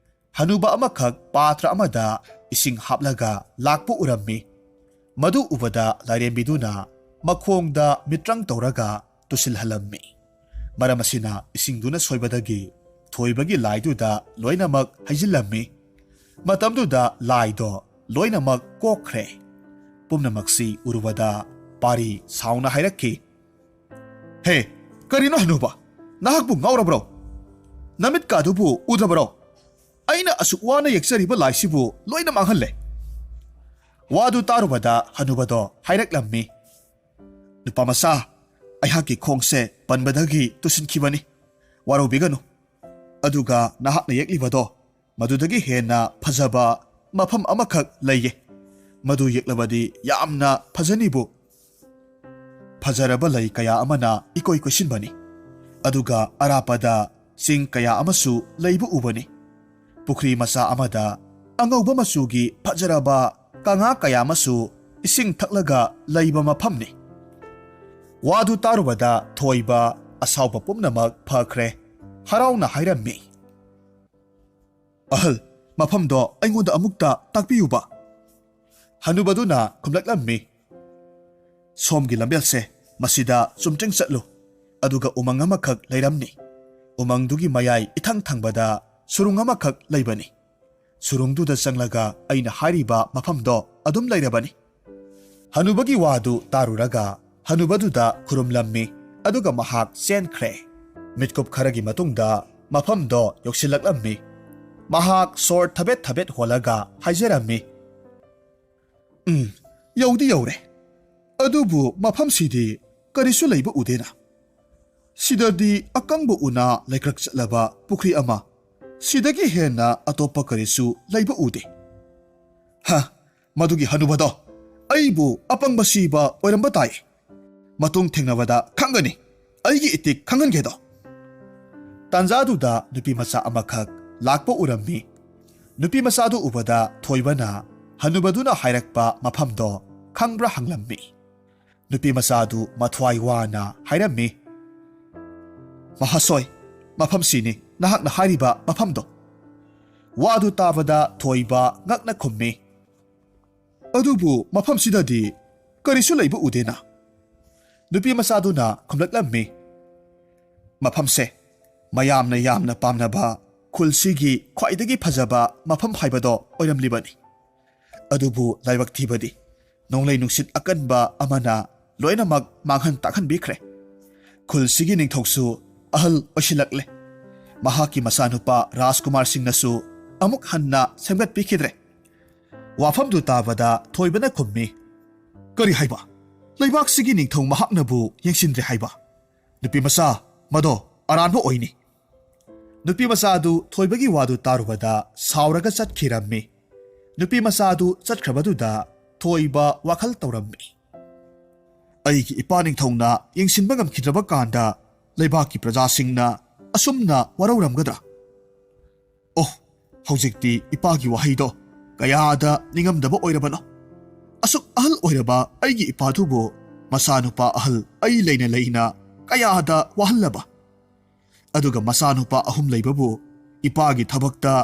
ꯍꯅꯨꯕ ꯑꯃꯈꯛ ꯄꯥꯇ꯭ꯔ ꯑꯃꯗ ꯏꯁꯤꯡ ꯍꯥꯞꯂꯒ ꯂꯥꯛꯄ ꯎꯔꯝꯃꯤ꯫ ꯃꯗꯨ ꯎꯕꯗ ꯂꯥꯏꯔꯦꯝꯕꯤꯗꯨꯅ ꯃꯈꯣꯡꯗ ꯃꯤꯇ꯭ꯔꯪ ꯇꯧꯔꯒ ꯇꯨꯁꯤꯜꯍꯜꯂꯝꯃꯤ꯫ ꯃꯔꯝ ꯑꯁꯤꯅ ꯏꯁꯤꯡꯗꯨꯅ ꯁꯣꯏꯕꯗꯒꯤ ꯊꯣꯏꯕꯒꯤ ꯂꯥꯏꯗꯨꯗ ꯂꯣꯏꯅꯃꯛ ꯍꯩꯖꯤꯜꯂꯝꯃꯤ꯫ ꯃꯇꯝꯗꯨꯗ ꯂꯥꯏꯗꯣ ꯂꯣꯏꯅꯃꯛ ꯀꯣꯛꯈ꯭ꯔꯦ꯫ ꯄꯨꯝꯅꯃꯛꯁꯤ ꯎꯔꯨꯕꯗ ꯄꯥꯔꯤ ꯁꯥꯎꯅ ꯍꯥꯏꯔꯛꯈꯤ, "ꯍꯦ, ꯀꯔꯤꯅꯣ ꯍꯅꯨꯕ? ꯅꯍꯥꯛꯄꯨ ꯉꯥꯎꯔꯕ꯭ꯔꯣ? ꯅꯃꯤꯠꯀꯥꯗꯨꯕꯨ ꯎꯗ꯭ꯔꯕ꯭ꯔꯣ? ꯑꯩꯅ ꯑꯁꯨꯛ ꯋꯥꯅ ꯌꯦꯛꯆꯔꯤꯕ ꯂꯥꯏꯁꯤꯕꯨ ꯂꯣꯏꯅ ꯃꯥꯡꯍꯜꯂꯦ"꯫ ꯋꯥꯗꯨ ꯇꯥꯔꯨꯕꯗ ꯍꯅꯨꯕꯗꯣ ꯍꯥꯏꯔꯛꯂꯝꯃꯤ, "ꯅꯨꯄꯥ ꯃꯆꯥ, ꯑꯩꯍꯥꯛꯀꯤ ꯈꯣꯡꯁꯦ ꯄꯟꯕꯗꯒꯤ ꯇꯨꯁꯤꯟꯈꯤꯕꯅꯤ꯫ ꯋꯥꯔꯧꯕꯤꯒꯅꯨ꯫ ꯑꯗꯨꯒ ꯅꯍꯥꯛꯅ ꯌꯦꯛꯂꯤꯕꯗꯣ ꯃꯗꯨꯗꯒꯤ ꯍꯦꯟꯅ ꯐꯖꯕ ꯃꯐꯝ ꯑꯃꯈꯛ ꯂꯩꯌꯦ꯫ ꯃꯗꯨ ꯌꯦꯛꯂꯕꯗꯤ ꯌꯥꯝꯅ ꯐꯖꯅꯤꯕꯨ꯫ ꯐꯖꯔꯕ ꯂꯩ ꯀꯌꯥ ꯑꯃꯅ ꯏꯀꯣꯏ ꯀꯣꯏꯁꯤꯟꯕꯅꯤ꯫ ꯑꯗꯨꯒ ꯑꯔꯥꯞꯄꯗ ꯆꯤꯡ ꯀꯌꯥ ꯑꯃꯁꯨ ꯂꯩꯕ ꯎꯕꯅꯤ꯫ ꯄꯨꯈ꯭ꯔꯤ ꯃꯆꯥ ꯑꯃꯗ ꯑꯉꯧꯕ ꯃꯆꯨꯒꯤ ꯐꯖꯔꯕ ꯀꯪꯉꯥ ꯀꯌꯥ ꯑꯃꯁꯨ ꯏꯁꯤꯡ ꯊꯛꯂꯒ ꯂꯩꯕ ꯃꯐꯝꯅꯤ"꯫ ꯋꯥꯗꯨ ꯇꯥꯔꯨꯕꯗ ꯊꯣꯏꯕ ꯑꯁꯥꯎꯕ ꯄꯨꯝꯅꯃꯛ ꯐꯈ꯭ꯔꯦ꯫ ꯍꯔꯥꯎꯅ ꯍꯥꯏꯔꯝꯃꯤ, "ꯑꯍꯜ, ꯃꯐꯝꯗꯣ ꯑꯩꯉꯣꯟꯗ ꯑꯃꯨꯛꯇ ꯇꯥꯛꯄꯤꯌꯨꯕ"꯫ ꯍꯅꯨꯕꯗꯨꯅ ꯈꯨꯝꯂꯛꯂꯝꯃꯤ, "ꯁꯣꯝꯒꯤ ꯂꯝꯕꯦꯜꯁꯦ, ꯃꯁꯤꯗ ꯆꯨꯝꯇ꯭ꯔꯤꯡ ꯆꯠꯂꯨ, ꯑꯗꯨꯒ ꯎꯃꯪ ꯑꯃꯈꯛ ꯂꯩꯔꯝꯅꯤ꯫ ꯎꯃꯪꯗꯨꯒꯤ ꯃꯌꯥꯏ ꯏꯊꯪ ꯊꯪꯕꯗ ꯁꯨꯔꯨꯡ ꯑꯃꯈꯛ ꯂꯩꯕꯅꯤ꯫ ꯁꯨꯔꯨꯡꯗꯨꯗ ꯆꯪꯂꯒ ꯑꯩꯅ ꯍꯥꯏꯔꯤꯕ ꯃꯐꯝꯗꯣ ꯑꯗꯨꯝ ꯂꯩꯔꯕꯅꯤ"꯫ ꯍꯅꯨꯕꯒꯤ ꯋꯥꯗꯨ ꯇꯥꯔꯨꯔꯒ ꯍꯅꯨꯕꯗꯨꯗ ꯈꯨꯔꯨꯝꯂꯝꯃꯤ, ꯑꯗꯨꯒ ꯃꯍꯥꯛ ꯆꯦꯟꯈ꯭ꯔꯦ꯫ ꯃꯤꯠꯀꯨꯞ ꯈꯔꯒꯤ ꯃꯇꯨꯡꯗ ꯃꯐꯝꯗꯣ ꯌꯧꯁꯤꯜꯂꯛꯂꯝꯃꯤ꯫ ꯃꯍꯥꯛ ꯁꯣꯔ ꯊꯕꯦꯠ ꯊꯕꯦꯠ ꯍꯣꯜꯂꯒ ꯍꯥꯏꯖꯔꯝꯃꯤ, "ꯎꯝ, ꯌꯧꯗꯤ ꯌꯧꯔꯦ꯫ ꯑꯗꯨꯕꯨ ꯃꯐꯝꯁꯤꯗꯤ ꯀꯔꯤꯁꯨ ꯂꯩꯕ ꯎꯗꯦꯅ꯫ ꯁꯤꯗꯗꯤ ꯑꯀꯪꯕ ꯎꯅ ꯂꯩꯀ꯭ꯔꯛ ꯆꯠꯂꯕ ꯄꯨꯈ꯭ꯔꯤ ꯑꯃ, ꯁꯤꯗꯒꯤ ꯍꯦꯟꯅ ꯑꯇꯣꯞꯄ ꯀꯔꯤꯁꯨ ꯂꯩꯕ ꯎꯗꯦ꯫" "ꯍ, ꯃꯗꯨꯒꯤ ꯍꯅꯨꯕꯗꯣ ꯑꯩꯕꯨ ꯑꯄꯪꯕ ꯁꯤꯕ ꯑꯣꯏꯔꯝꯕ ꯇꯥꯏ꯫ ꯃꯇꯨꯡ ꯊꯦꯡꯅꯕꯗ ꯈꯪꯒꯅꯤ꯫ ꯑꯩꯒꯤ ꯏꯇꯤꯛ ꯈꯪꯍꯟꯒꯦꯗꯣ꯫" ꯇꯥꯟꯖꯥꯗꯨꯗ ꯅꯨꯄꯤ ꯃꯆꯥ ꯑꯃꯈꯛ ꯂꯥꯛꯄ ꯎꯔꯝꯃꯤ꯫ ꯅꯨꯄꯤ ꯃꯆꯥꯗꯨ ꯎꯕꯗ ꯊꯣꯏꯕꯅ ꯍꯅꯨꯕꯗꯨꯅ ꯍꯥꯏꯔꯛꯄ ꯃꯐꯝꯗꯣ ꯈꯪꯕ꯭ꯔꯥ ꯍꯪꯂꯝꯃꯤ꯫ ꯅꯨꯄꯤ ꯃꯆꯥꯗꯨ ꯃꯊ꯭ꯋꯥꯏ ꯋꯥꯅ ꯍꯥꯏꯔꯝꯃꯤ, "ꯃꯍꯥꯁꯣꯏ, ꯃꯐꯝꯁꯤꯅꯤ, ꯅꯍꯥꯛꯅ ꯍꯥꯏꯔꯤꯕ ꯃꯐꯝꯗꯣ꯫" ꯋꯥꯗꯨ ꯇꯥꯕꯗ ꯊꯣꯏꯕ ꯉꯛꯅ ꯈꯨꯝꯃꯤ, "ꯑꯗꯨꯕꯨ ꯃꯐꯝꯁꯤꯗꯗꯤ ꯀꯔꯤꯁꯨ ꯂꯩꯕ ꯎꯗꯦꯅ꯫" ꯅꯨꯄꯤ ꯃꯆꯥꯗꯨꯅ ꯈꯨꯝꯂꯛꯂꯝꯃꯤ, "ꯃꯐꯝꯁꯦ ꯃꯌꯥꯝꯅ ꯌꯥꯝꯅ ꯄꯥꯝꯅꯕ ꯈꯨꯜꯁꯤꯒꯤ ꯈ꯭ꯋꯥꯏꯗꯒꯤ ꯐꯖꯕ ꯃꯐꯝ ꯍꯥꯏꯕꯗꯣ ꯑꯣꯏꯔꯝꯂꯤꯕꯅꯤ꯫ ꯑꯗꯨꯕꯨ ꯂꯥꯏꯕꯛ ꯊꯤꯕꯗꯤ ꯅꯣꯡꯂꯩ ꯅꯨꯡꯁꯤꯠ ꯑꯀꯟꯕ ꯑꯃꯅ ꯂꯣꯏꯅꯃꯛ ꯃꯥꯡꯍꯟ ꯇꯥꯛꯍꯟꯕꯤꯈ꯭ꯔꯦ꯫ ꯈꯨꯜꯁꯤꯒꯤ ꯅꯤꯡꯊꯧꯁꯨ ꯑꯍꯜ ꯑꯣꯏꯁꯤꯜꯂꯛꯂꯦ꯫ ꯃꯍꯥꯛꯀꯤ ꯃꯆꯥꯅꯨꯄꯥ ꯔꯥꯖꯀꯨꯃꯥꯔꯁꯤꯡꯅꯁꯨ ꯑꯃꯨꯛ ꯍꯟꯅ ꯁꯦꯝꯒꯠꯄꯤꯈꯤꯗ꯭ꯔꯦ꯫" ꯋꯥꯐꯝꯗꯨ ꯇꯥꯕꯗ ꯊꯣꯏꯕꯅ ꯈꯨꯝꯃꯤ, "ꯀꯔꯤ ꯍꯥꯏꯕ? ꯂꯩꯕꯥꯛꯁꯤꯒꯤ ꯅꯤꯡꯊꯧ ꯃꯍꯥꯛꯅꯕꯨ ꯌꯦꯡꯁꯤꯟꯗ꯭ꯔꯦ ꯍꯥꯏꯕ? ꯅꯨꯄꯤ ꯃꯆꯥ, ꯃꯗꯣ ꯑꯔꯥꯟꯕ ꯑꯣꯏꯅꯤ꯫" ꯅꯨꯄꯤ ꯃꯆꯥ ꯑꯗꯨ ꯊꯣꯏꯕꯒꯤ ꯋꯥꯗꯨ ꯇꯥꯔꯨꯕꯗ ꯁꯥꯎꯔꯒ ꯆꯠꯈꯤꯔꯝꯃꯤ꯫ ꯅꯨꯄꯤ ꯃꯆꯥ ꯑꯗꯨ ꯆꯠꯈ꯭ꯔꯕꯗꯨꯗ ꯊꯣꯏꯕ ꯋꯥꯈꯜ ꯇꯧꯔꯝꯃꯤ, "ꯑꯩꯒꯤ ꯏꯄꯥ ꯅꯤꯡꯊꯧꯅ ꯌꯦꯡꯁꯤꯟꯕ ꯉꯝꯈꯤꯗ꯭ꯔꯕ ꯀꯥꯟꯗ ꯂꯩꯕꯥꯛꯀꯤ ꯄ꯭ꯔꯖꯥꯁꯤꯡꯅ ꯑꯁꯨꯝꯅ ꯋꯥꯔꯧꯔꯝꯒꯗ꯭ꯔꯥ? ꯑꯣ, ꯍꯧꯖꯤꯛꯇꯤ ꯏꯄꯥꯒꯤ ꯋꯥꯍꯩꯗꯣ ꯀꯌꯥꯗ ꯅꯤꯡꯉꯝꯗꯕ ꯑꯣꯏꯔꯕꯅꯣ! ꯑꯁꯨꯛ ꯑꯍꯜ ꯑꯣꯏꯔꯕ ꯑꯩꯒꯤ ꯏꯄꯥꯗꯨꯕꯨ ꯃꯆꯥꯅꯨꯄꯥ ꯑꯍꯜ ꯑꯩ ꯂꯩꯅ ꯂꯩꯅ ꯀꯌꯥꯗ ꯋꯥꯍꯜꯂꯕ! ꯑꯗꯨꯒ ꯃꯆꯥꯅꯨꯄꯥ ꯑꯍꯨꯝ ꯂꯩꯕꯕꯨ ꯏꯄꯥꯒꯤ ꯊꯕꯛꯇ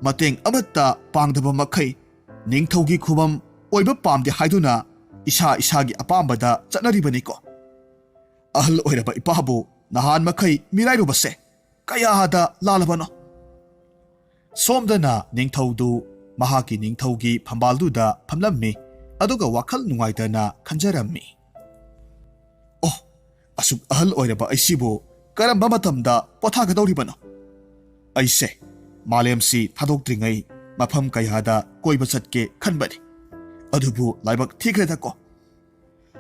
ꯃꯇꯦꯡ ꯑꯃꯠꯇ ꯄꯥꯡꯗꯕ ꯃꯈꯩ ꯅꯤꯡꯊꯧꯒꯤ ꯈꯨꯕꯝ ꯑꯣꯏꯕ ꯄꯥꯝꯗꯦ ꯍꯥꯏꯗꯨꯅ ꯏꯁꯥ ꯏꯁꯥꯒꯤ ꯑꯄꯥꯝꯕꯗ ꯆꯠꯅꯔꯤꯕꯅꯤꯀꯣ꯫ ꯑꯍꯜ ꯑꯣꯏꯔꯕ ꯏꯄꯥꯕꯨ ꯅꯍꯥꯟ ꯃꯈꯩ ꯃꯤꯔꯥꯏꯔꯨꯕꯁꯦ ꯀꯌꯥꯗ ꯂꯥꯜꯂꯕꯅꯣ?" ꯁꯣꯝꯗꯅ ꯅꯤꯡꯊꯧꯗꯨ ꯃꯍꯥꯛꯀꯤ ꯅꯤꯡꯊꯧꯒꯤ ꯐꯝꯕꯥꯜꯗꯨꯗ ꯐꯝꯂꯝꯃꯤ, ꯑꯗꯨꯒ ꯋꯥꯈꯜ ꯅꯨꯡꯉꯥꯏꯇꯅ ꯈꯟꯖꯔꯝꯃꯤ, "ꯑꯣ, ꯑꯁꯨꯛ ꯑꯍꯜ ꯑꯣꯏꯔꯕ ꯑꯩꯁꯤꯕꯨ ꯀꯔꯝꯕ ꯃꯇꯝꯗ ꯄꯣꯊꯥꯒꯗꯧꯔꯤꯕꯅꯣ? ꯑꯩꯁꯦ ꯃꯥꯂꯦꯝꯁꯤ ꯊꯥꯗꯣꯛꯇ꯭ꯔꯤꯉꯩ ꯃꯐꯝ ꯀꯌꯥꯗ ꯀꯣꯏꯕ ꯆꯠꯀꯦ ꯈꯟꯕꯅꯤ꯫ ꯑꯗꯨꯕꯨ ꯂꯥꯏꯕꯛ ꯊꯤꯈ꯭ꯔꯦꯗꯀꯣ꯫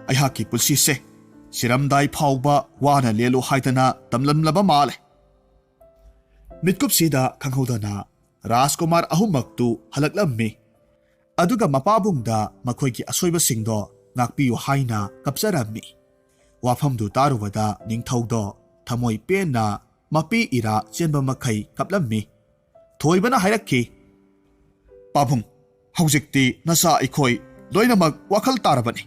ꯑꯩꯍꯥꯛꯀꯤ ꯄꯨꯟꯁꯤꯁꯦ ꯁꯤꯔꯝꯗꯥꯏ ꯐꯥꯎꯕ ꯋꯥꯅ ꯂꯦꯜꯂꯨ ꯍꯥꯏꯗꯅ ꯇꯝꯂꯝꯂꯕ ꯃꯥꯜꯂꯦ꯫ ꯃꯤꯠꯀꯨꯞꯁꯤꯗ ꯈꯪꯍꯧꯗꯅ ꯔꯥꯖꯀꯨꯃꯥꯔ ꯑꯍꯨꯝꯃꯛꯇꯨ ꯍꯜꯂꯛꯂꯝꯃꯤ꯫ ꯑꯗꯨꯒ ꯃꯄꯥꯕꯨꯡꯗ ꯃꯈꯣꯏꯒꯤ ꯑꯁꯣꯏꯕꯁꯤꯡꯗꯣ ꯉꯥꯛꯄꯤꯌꯨ ꯍꯥꯏꯅ ꯀꯞꯆꯔꯝꯃꯤ꯫ ꯋꯥꯐꯝꯗꯨ ꯇꯥꯔꯨꯕꯗ ꯅꯤꯡꯊꯧꯗꯣ ꯊꯃꯣꯏ ꯄꯦꯟꯅ ꯃꯄꯤ ꯏꯔꯥ ꯆꯦꯟꯕ ꯃꯈꯩ ꯀꯞꯂꯝꯃꯤ꯫ ꯊꯣꯏꯕꯅ ꯍꯥꯏꯔꯛꯈꯤ, "ꯄꯥꯕꯨꯡ, ꯍꯧꯖꯤꯛꯇꯤ ꯅꯆꯥ ꯑꯩꯈꯣꯏ ꯂꯣꯏꯅꯃꯛ ꯋꯥꯈꯜ ꯇꯥꯔꯕꯅꯤ꯫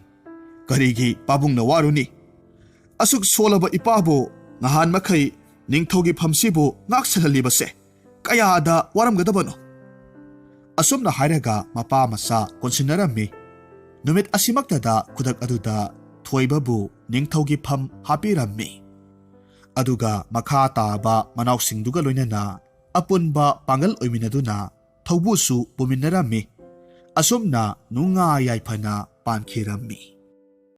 ꯀꯔꯤꯒꯤ ꯄꯥꯕꯨꯡꯅ ꯋꯥꯔꯨꯅꯤ? ꯑꯁꯨꯛ ꯁꯣꯜꯂꯕ ꯏꯄꯥꯕꯨ ꯉꯍꯥꯟ ꯃꯈꯩ ꯅꯤꯡꯊꯧꯒꯤ ꯐꯝꯁꯤꯕꯨ ꯉꯥꯛꯁꯦꯜꯍꯜꯂꯤꯕꯁꯦ ꯀꯌꯥꯗ ꯋꯥꯔꯝꯒꯗꯕꯅꯣ?" ꯑꯁꯨꯝꯅ ꯍꯥꯏꯔꯒ ꯃꯄꯥ ꯃꯆꯥ ꯀꯣꯟꯁꯤꯟꯅꯔꯝꯃꯤ꯫ ꯅꯨꯃꯤꯠ ꯑꯁꯤꯃꯛꯇꯗ ꯈꯨꯗꯛ ꯑꯗꯨꯗ ꯊꯣꯏꯕꯕꯨ ꯅꯤꯡꯊꯧꯒꯤ ꯐꯝ ꯍꯥꯞꯄꯤꯔꯝꯃꯤ꯫ ꯑꯗꯨꯒ ꯃꯈꯥ ꯇꯥꯕ ꯃꯅꯥꯎꯁꯤꯡꯗꯨꯒ ꯂꯣꯏꯅꯅ ꯑꯄꯨꯟꯕ ꯄꯥꯡꯒꯜ ꯑꯣꯏꯃꯤꯟꯅꯗꯨꯅ ꯊꯧꯕꯨꯁꯨ ꯄꯨꯃꯤꯟꯅꯔꯝꯃꯤ꯫ ꯑꯁꯨꯝꯅ ꯅꯨꯡꯉꯥꯏ ꯌꯥꯏꯐꯅ ꯄꯥꯟꯈꯤꯔꯝꯃꯤ꯫